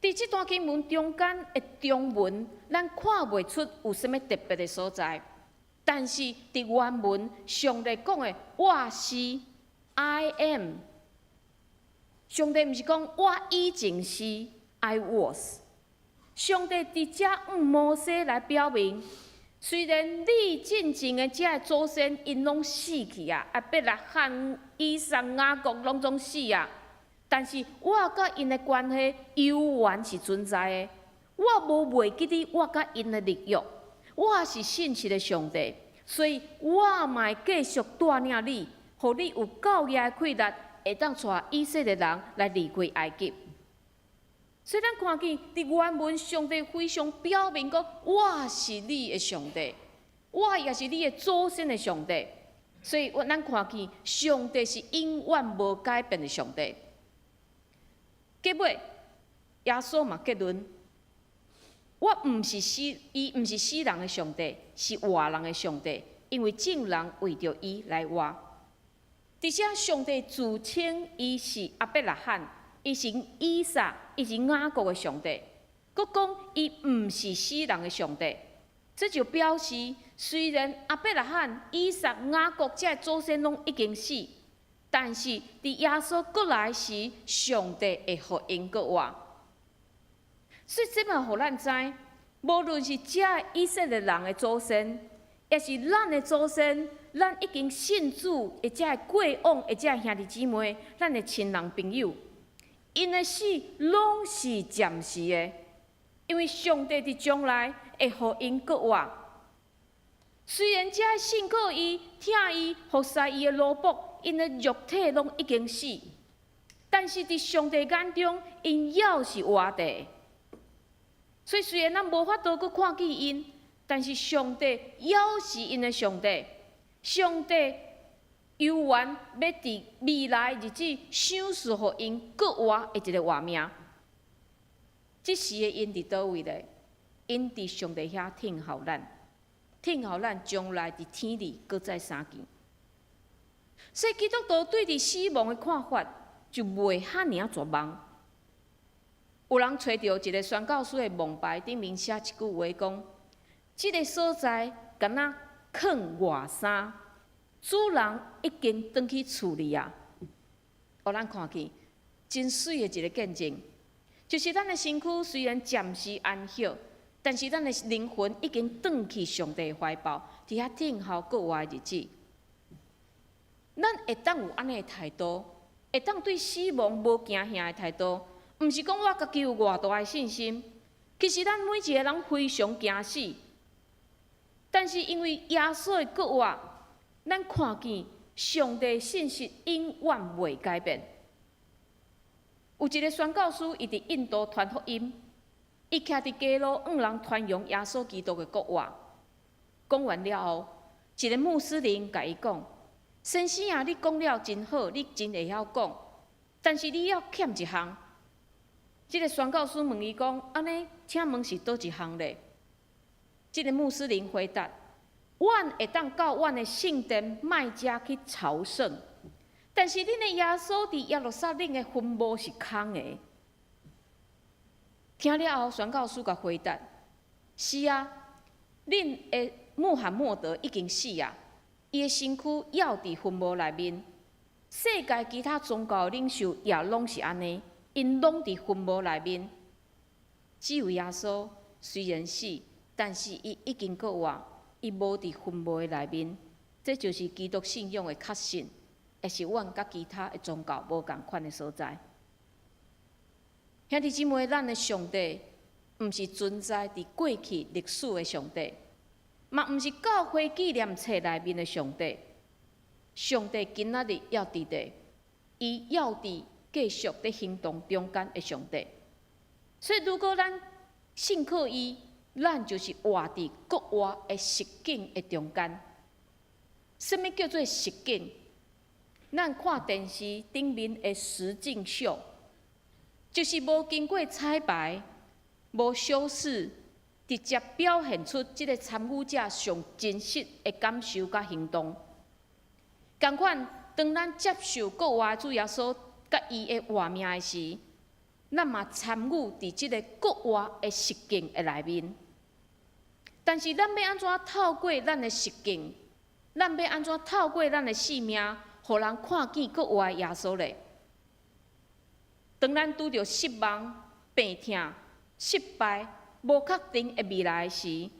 佇這段經文中間的中文，咱看袂出有啥物特別的所在。但是佇原文，上帝講的我是 I am，上帝毋是講我以前是 I was。上帝佇遮向摩西來表明，雖然你進前的這个祖先𪜶攏死去啊，亞伯拉罕、以撒、雅各攏總死啊，但是我佮𪜶的關係猶原是存在的。我無袂記得我佮𪜶的立約，我是信實的上帝，所以我嘛會繼續帶領你，予你有夠額的氣力，會當帶以色列人來離開埃及。所以咱看見佇原文，上帝非常表明講，我是你的上帝，我也是你的祖先的上帝。所以，咱看見上帝是永遠無改變的上帝。結尾，耶穌嘛結論：我毋是死，伊毋是死人的上帝，是活人的上帝，因為眾人為著伊來活。佇遮，上帝自稱伊是亞伯拉罕，伊是以撒，伊是雅各的上帝，閣講伊毋是死人的上帝，這就表示雖然亞伯拉罕、以撒、雅各這个祖先攏已經死，但是佇耶穌閣來時，上帝會予𪜶閣活。所以這嘛予咱知，無論是這以色列人的祖先，抑是咱的祖先，咱已經信主，或者過往的這兄弟姊妹，咱的親人朋友，𪜶的死攏是暫時的，因為上帝佇將來會予𪜶閣活。雖然這信靠伊、疼伊、服侍伊的奴僕，𪜶的肉體攏已經死，但是佇上帝眼中，𪜶猶是活的。所以雖然咱無法度閣看見𪜶，但是上帝猶是𪜶的上帝。上帝猶原欲佇未來日子賞賜予𪜶閣活的一个活命。這時的𪜶佇佗位咧？𪜶佇上帝遐等候咱，等候咱將來佇天裡閣再相見。所以基督徒對佇死亡的看法就袂遐爾仔絕望。有人揣著一个宣教師的墓牌頂面寫一句話講：這个所在敢若囥外衫，主人已經轉去厝裡啊！予咱看見真媠的一个見證，就是咱的身軀雖然暫時安息，但是咱的靈魂已經轉去上帝的懷抱，佇遐等候閣活的日子。咱會當有按呢的態度，會當對死亡無驚嚇的態度，毋是講我家己有偌大的信心。其實咱每一个人非常驚死，但是因為耶穌的復活，咱看見上帝信實永遠袂改變。有一个宣教師，伊佇印度傳福音，伊徛佇街路向人傳揚耶穌基督的復活。講完了後，一个穆斯林共伊講：先生啊，你講了真好，你真會曉講，但是你猶欠一項。這个宣教師問伊講：按呢，請問是佗一項咧？這个穆斯林回答：阮會當到阮的聖殿麥加去朝聖，但是恁的耶穌佇耶路撒冷的墳墓是空的。聽了後，宣教師共回答：是啊，恁的穆罕默德已經死啊，伊的身軀猶佇墳墓內面。世界其他宗教領袖也攏是按呢，𪜶攏佇墳墓內面。只有耶穌雖然死，但是伊已經復活，伊無佇墳墓的內面。這就是基督信仰的確信，也是阮佮其他的宗教無仝款的所在。兄弟姊妹，咱的上帝毋是存在佇過去歷史的上帝，嘛毋是教會紀念冊內面的上帝。上帝今仔日猶佇咧，伊猶佇繼續佇行動中間的上帝。所以，如果咱信靠伊，咱就是活佇復活的實境的中間。啥物叫做實境？咱看電視頂面的實境秀，就是無經過彩排、無修飾，直接表現出這個參與者上真實的感受佮行動。仝款，當咱接受復活的主耶穌佮伊的活命的時，咱嘛參與佇這个復活的實境的內面。但是，咱欲按怎透過咱的實境，咱欲按怎透過咱的生命，予人看見復活的耶穌咧？當咱拄著失望、病痛、失敗、無確定的未來時，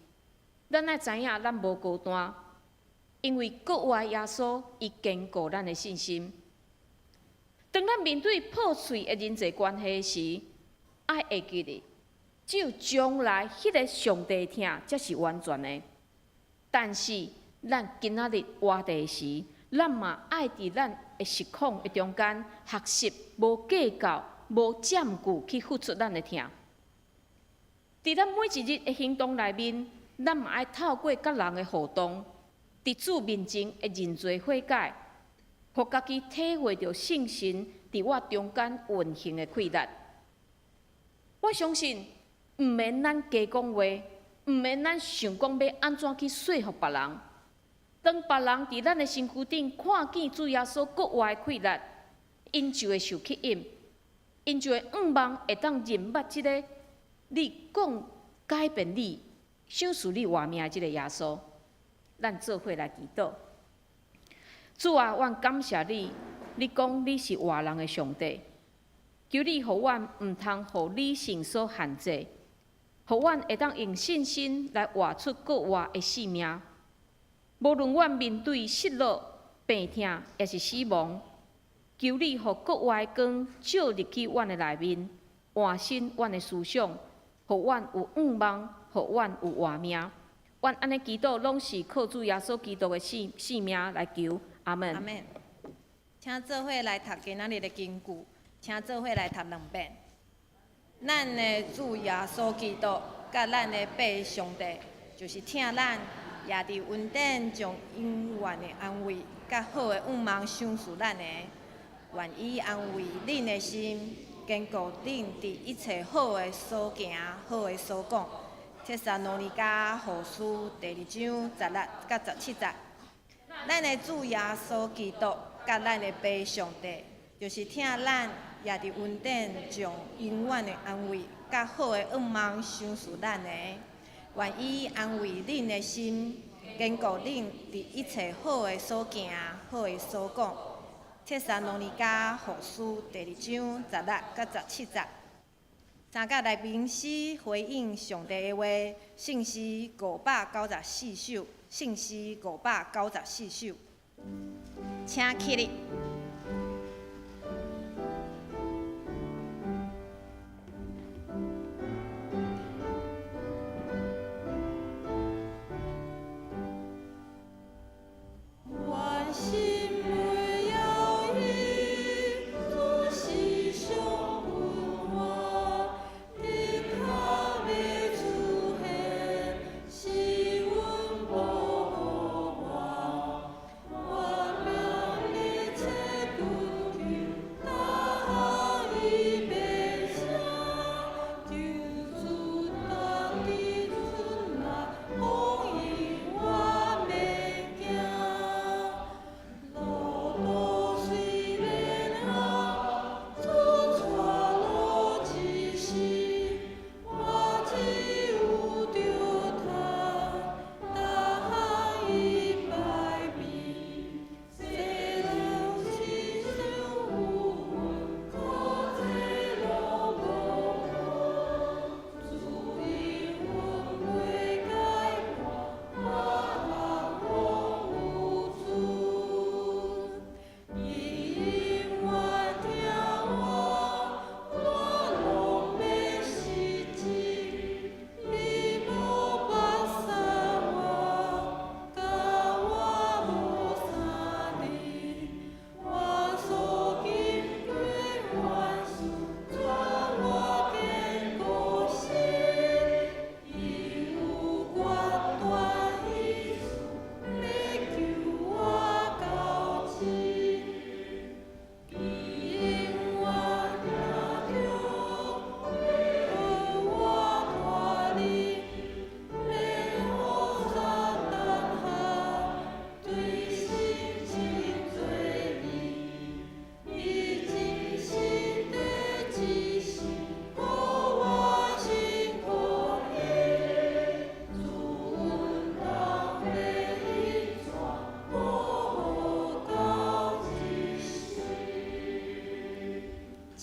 咱愛知影咱無孤單，因為復活的耶穌伊堅固咱的信心。當咱面對破碎的人際關係時，愛會記得，只有將來彼个上帝疼才是完全的。但是，咱今仔日活佇時，咱嘛愛佇咱的實況的中間學習，無計較、無佔據去付出咱的疼。佇咱每一日的行動內面，咱嘛愛透過佮人的互動，佇主面前的認罪悔改，予家己體會著聖神佇我中間運行的氣力。我相信，毋免咱加講話，毋免咱想講欲按怎去說服別人。當別人佇咱的身軀頂看見主耶穌復活的氣力，𪜶就會受吸引，𪜶就會向望會當認捌這个你講改變你、賞賜你活命的這个耶穌。咱做伙來祈禱。主啊，阮感謝你，你講你是活人的上帝，求你予阮毋通予理性所限制，予阮會當用信心來活出復活的生命。無論阮面對失落、病痛，抑是死亡，求你予復活的光照入去阮的內面，換新阮的思想，予阮有向望，予阮有活命。阮按呢祈禱，攏是靠主耶穌基督的聖名來求，阿門。阿門。請做伙來讀今仔日的經句，請做伙來讀兩遍。咱的主耶穌基督，佮咱的父上帝，就是疼咱，也佇恩典將永遠的安慰，佮好的向望賞賜咱的。願伊安慰恁的心，堅固恁佇一切好的所行、好的所講。帖撒羅尼迦後書第二章16佮17節。咱的主耶穌基督，佮咱的父上帝，就是疼咱，也佇恩典將永遠的安慰，佮好的向望賞賜咱的。願伊安慰恁的心，堅固恁佇一切好的所行、好的所講。帖撒羅尼迦後書第二章16佮17節。三甲來賓詩回應上帝的話，聖詩594首，聖詩594首，請起立。願心袂搖移，主是上溫暖，日頭欲出現，是阮保護我，我命的。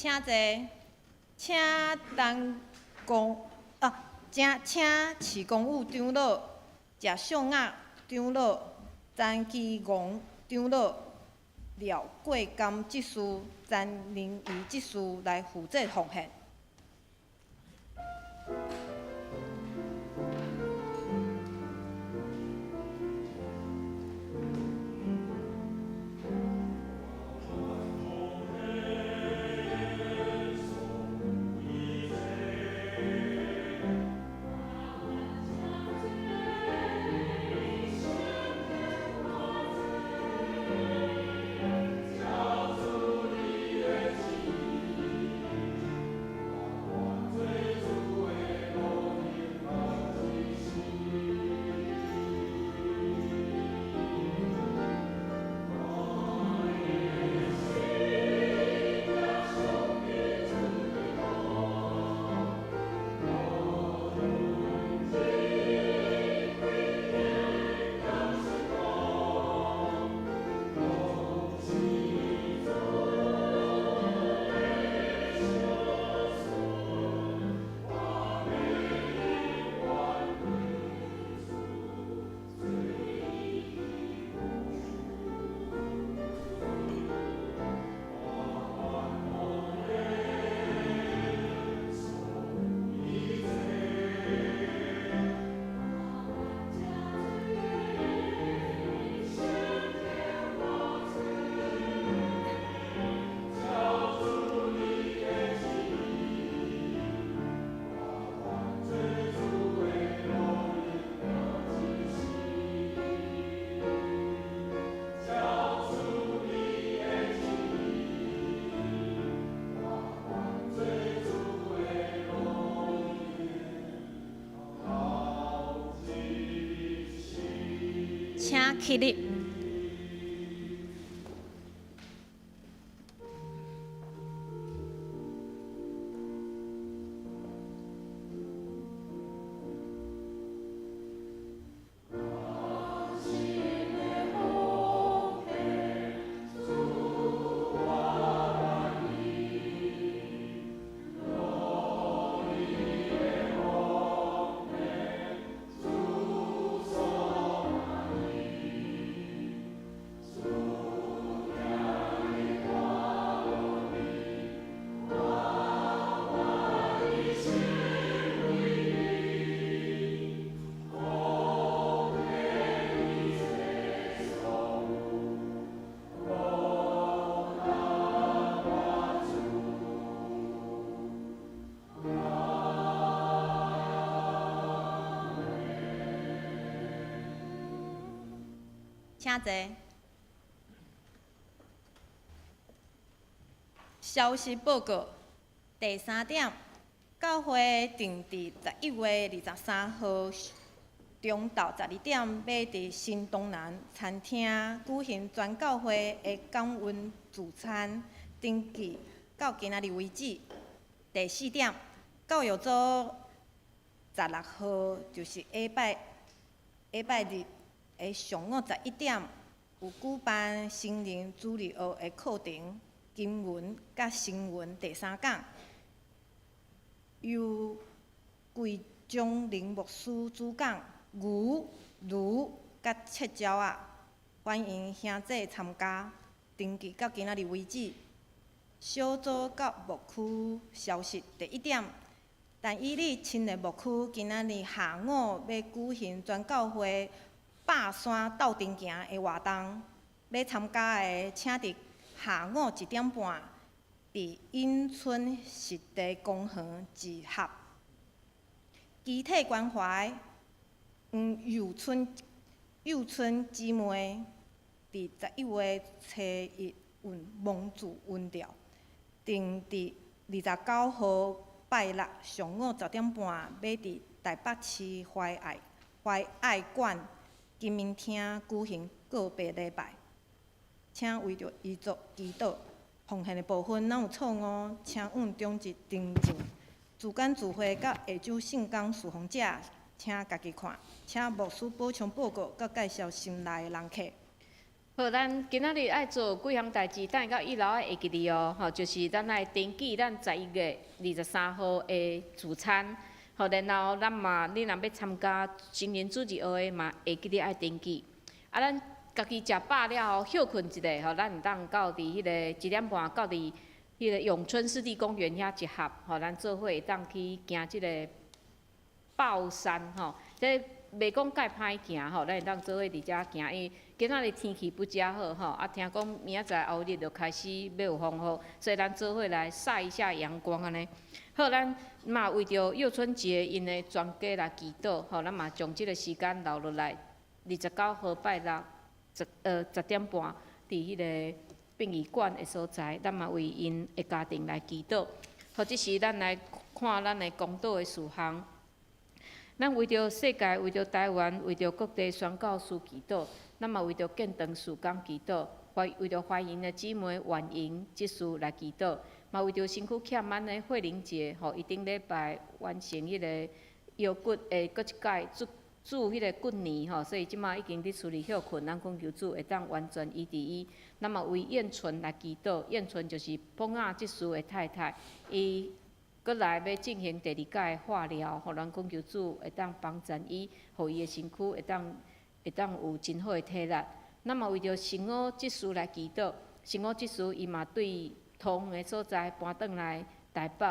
請坐，請陳公啊，請徐公武長老、謝尚亞長老、陳其戇長老、廖過甘執事、陳寧儀執事來負責奉獻。請起立。請坐。消息報告第三點，教會定佇11月23號中晝12點，欲佇新東南餐廳舉行全教會的感恩聚餐，登記到今仔日為止。第四點，教育組16號就是下拜日的上午11點，有舉辦成人主日學的課程、經文佮新聞第三講，由桂章林牧師主講，牛、驢佮切蕉仔，歡迎兄弟參加，登記到今仔日為止。小組佮牧區消息第一點，但以理親愛牧區今仔日下午欲舉行全教會百山鬥陣行的活動，欲參加的，請佇下午1點半，佇永春濕地公園集合。肢體關懷，黃幼春幼春姊妹，佇11月初一運蒙主恩召，定佇29號拜六上午10點半，欲佇台北市懷愛館金明廳舉行告別禮拜，請為著遺族祈禱。奉獻的部分若有錯誤，請按中日訂正。主管聚會佮下晝聖工事奉者，請家己看。請牧師補充報告佮介紹新來的人客。好，咱今仔日愛做幾項代誌，等下到一樓愛會記得哦，吼，就是咱愛登記咱11月23號的聚餐，吼，然後咱嘛，你若欲參加成人主日學的嘛，會記得愛登記。啊，咱家己食飽了後歇睏一下，吼，咱會當到佇彼个1點半到佇彼个永春濕地公園遐集合，吼，咱做伙會當去行這个豹山，吼，這袂講蓋歹行吼，咱會當做伙佇遮行，因為今仔日天氣不遮好吼，啊，聽講明仔載後日就開始欲有風雨，所以咱做伙來曬一下陽光按呢。好，咱嘛為著幼春節𪜶的全家來祈禱，吼，咱嘛將這个時間留落來，29號拜六10點半，佇彼个殯儀館的所在，咱嘛為𪜶的家庭來祈禱。好，這時咱來看咱的公禱的事項。咱為著世界、為著台灣、為著各地宣教士祈禱，咱嘛為著建堂事工祈禱，為著懷孕的姊妹婉瑩這事來祈禱，嘛為著身軀欠滿的慧玲姐，吼，伊頂禮拜完成彼个腰骨的閣一擺注注彼个骨泥吼，所以這馬已經佇厝裡歇睏，咱懇求主會當完全醫治伊。咱嘛為燕純來祈禱，燕純就是邦亞執事的太太，伊閣來欲進行第二擺化療，予咱懇求主會當幫助伊，予伊的身軀會當有真好的體力。咱嘛為著成武執事來祈禱，成武執事伊嘛對桃園的所在搬轉來台北，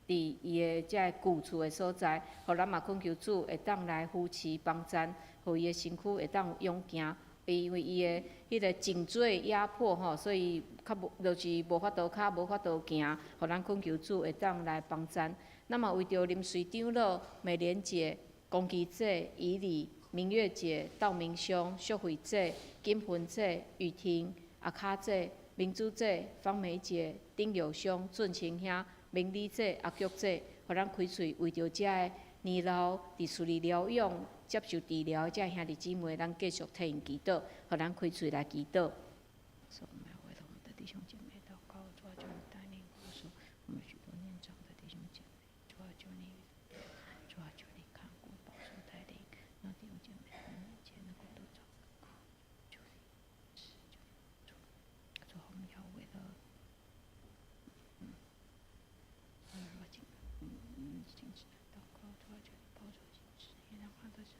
佇伊的這个舊厝的所在，予咱嘛懇求主會當來扶持幫贊，予伊的身軀會當有勇行。因為伊的彼个頸椎壓迫吼，所以較無就是無法度跤無法度行，予咱懇求主會當來幫贊。咱嘛為著林瑞長老、美蓮姐、龚琪姐、以禮、明月姐、道明兄、淑慧姐、金芬姐、雨婷、阿卡姐、明珠姐、方梅姐、丁友兄、俊清兄、明麗姐、阿菊姐，予咱開喙為著遮个年老佇厝裡療養、接受治療的遮兄弟姊妹，咱繼續替𪜶祈禱，予咱開喙來祈禱。所以，我們要為了我們的弟兄姐妹禱告，主啊，求你帶領保守我們許多年長的弟兄姐妹，主啊，求你，主啊，求你看顧保守帶領，讓弟兄姐妹在面前能夠得著求你是求主，主啊，我們要為了，為了進，禁食來禱告，主啊，求你保守禁食，也讓他的身，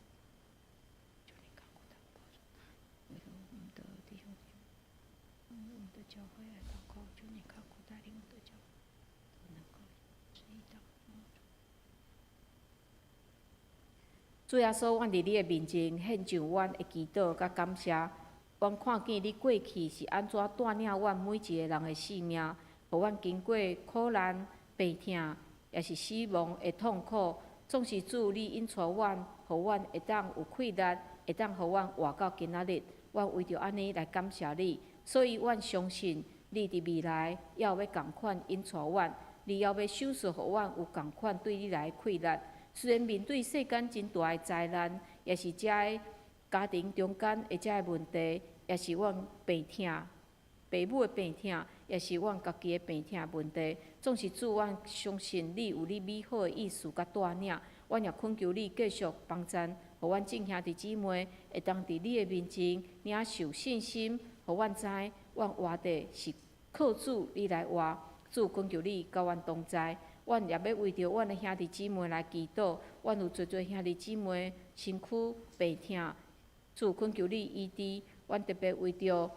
求你看顧他，保守他，為了我們的弟兄姐妹，我們的教會來禱告，求你看顧帶領我們的教會，都能夠旨意當中。主耶穌，阮佇你的面前獻上阮的祈禱佮感謝。阮看見你過去是按怎帶領阮每一个人的性命，予阮經過苦難、病痛，抑是死亡的痛苦，總是主你引帶阮，予阮會當有氣力，會當予阮活到今仔日。阮為著按呢來感謝你，所以阮相信你佇未來猶欲仝款引帶阮，你猶欲賞賜予阮有仝款對你來的氣力。雖然面對世間真大的災難，抑是遮个家庭中間的遮个問題，抑是阮病痛、爸母的病痛，抑是阮家己的病痛問題，總是主，阮相信你有你美好的意思佮帶領，阮也懇求你繼續幫贊，予阮眾兄弟姊妹會當佇你的面前領受信心，予阮知，阮活的是靠主你來活，主懇求你佮阮同在。阮也欲為著阮的兄弟姊妹來祈禱，阮有濟濟兄弟姊妹身軀病痛，主懇求你醫治。阮特別為著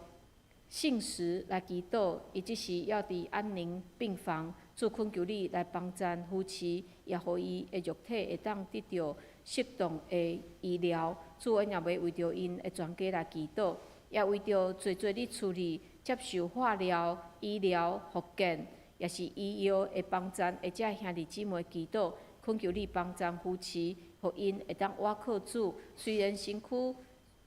信實來祈禱，伊這時猶佇安寧病房，主懇求你來幫贊扶持，也予伊的肉體會當得著適當的醫療。主，阮也欲為著𪜶的全家來祈禱，也為著濟濟佇厝裡接受化療、醫療、復健，抑是醫藥的幫贊，的遮兄弟姊妹祈禱，懇求你幫贊扶持，予𪜶會當倚靠主。雖然身軀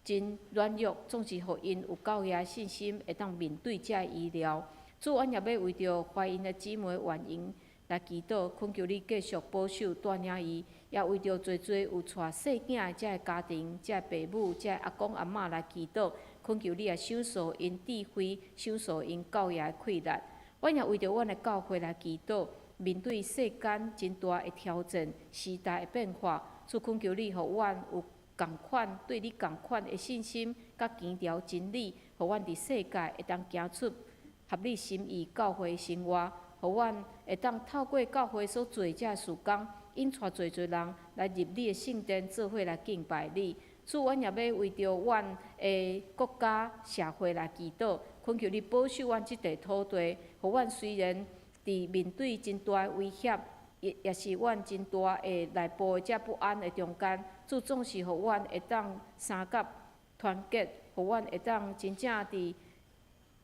真軟弱，總是予𪜶有夠額的信心，會當面對遮醫療。主，阮也欲為著懷孕的姊妹婉瑩來祈禱，懇求你繼續保守帶領伊，也為著濟濟有帶細囝的遮个家庭、遮个爸母、遮个阿公阿嬤來祈禱，懇求你來賞賜𪜶智慧，賞賜𪜶夠額的氣力。阮也為著阮的教會來祈禱，面對世間真大的挑戰、時代的變化，主懇求你，予阮有仝款對你仝款的信心，佮堅牢真理，予予阮佇世界會當行出合你心意教會生活，予阮會當透過教會所做的這个事工，引帶濟濟人來入你的聖殿，做伙來敬拜你。主，阮也欲為著阮的國家社會來祈禱，懇求你保守阮這塊土地，予阮雖然佇面對真大的威脅，也也是阮真大的內部的這不安的中間，主總是予阮會當相佮團結，予阮會當真正佇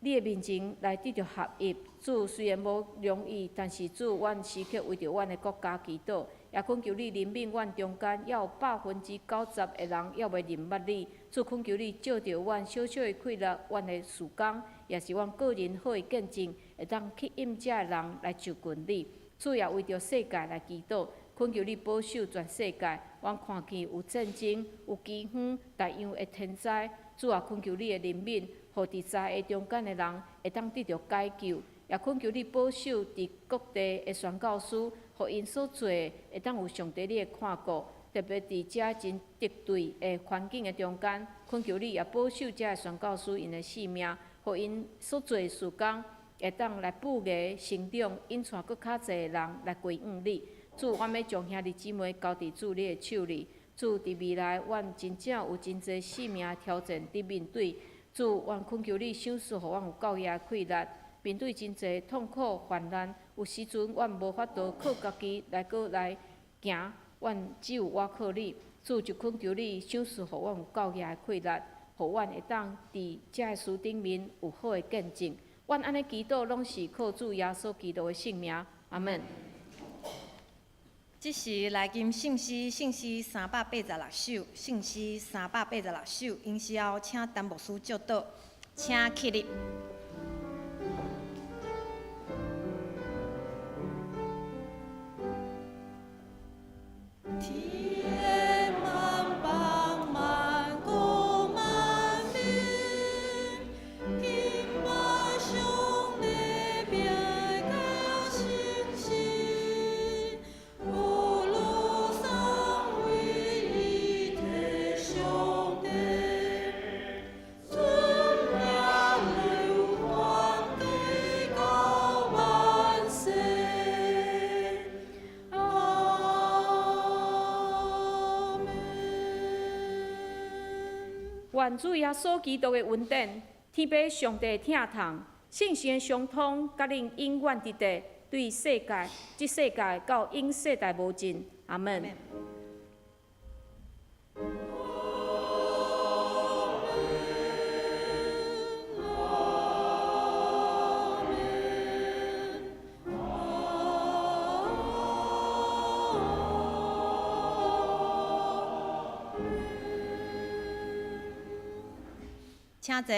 你的面前來得著合一。主雖然無容易，但是主，阮時刻為著阮的國家祈禱，也懇求你憐憫阮中間，猶有90%的人猶未認捌你。主懇求你借著阮小小的氣力，阮的事工，也是阮個人好的見證，會當吸引遮的人來就近你。主也為著世界來祈禱，懇求你保守全世界。阮看見有戰爭、有饑荒、逐樣的天災。主啊，懇求你的憐憫，予佇災的中間的人會當得著解救。也懇求你保守佇各地的宣教師，予𪜶所做的會當有上帝你的看顧。特別佇遮真敵對的環境的中間，懇求你也保守遮的宣教師𪜶的性命，予𪜶所做的事工會當來布藝成長，引帶閣較濟的人來歸向你。主，阮欲將兄弟姊妹交佇主你的手裡。主，佇未來，阮真正有真濟生命挑戰佇面對。主，阮懇求你賞賜，予阮有夠額的氣力，面對真濟痛苦患難。有時陣，阮無法度靠家己來閣來行，阮只有倚靠你。主，就懇求你賞賜，予阮有夠額的氣力，予阮會當佇遮的事頂面有好的見證。阮按呢祈禱，攏是靠主耶穌基督的聖名。阿門。這時來吟聖詩，聖詩386首，聖詩386首，音效請陳牧師祝禱，請起立。天萬邦萬國萬民，敬拜上帝名甲信心，耶路撒冷唯一的上帝，尊名流傳地到萬世。阿們。願主耶穌基督的恩典，天父上帝的疼痛，聖神的相通，佮恁永遠佇地，對世界、這世界到永世代無盡。阿門。請坐。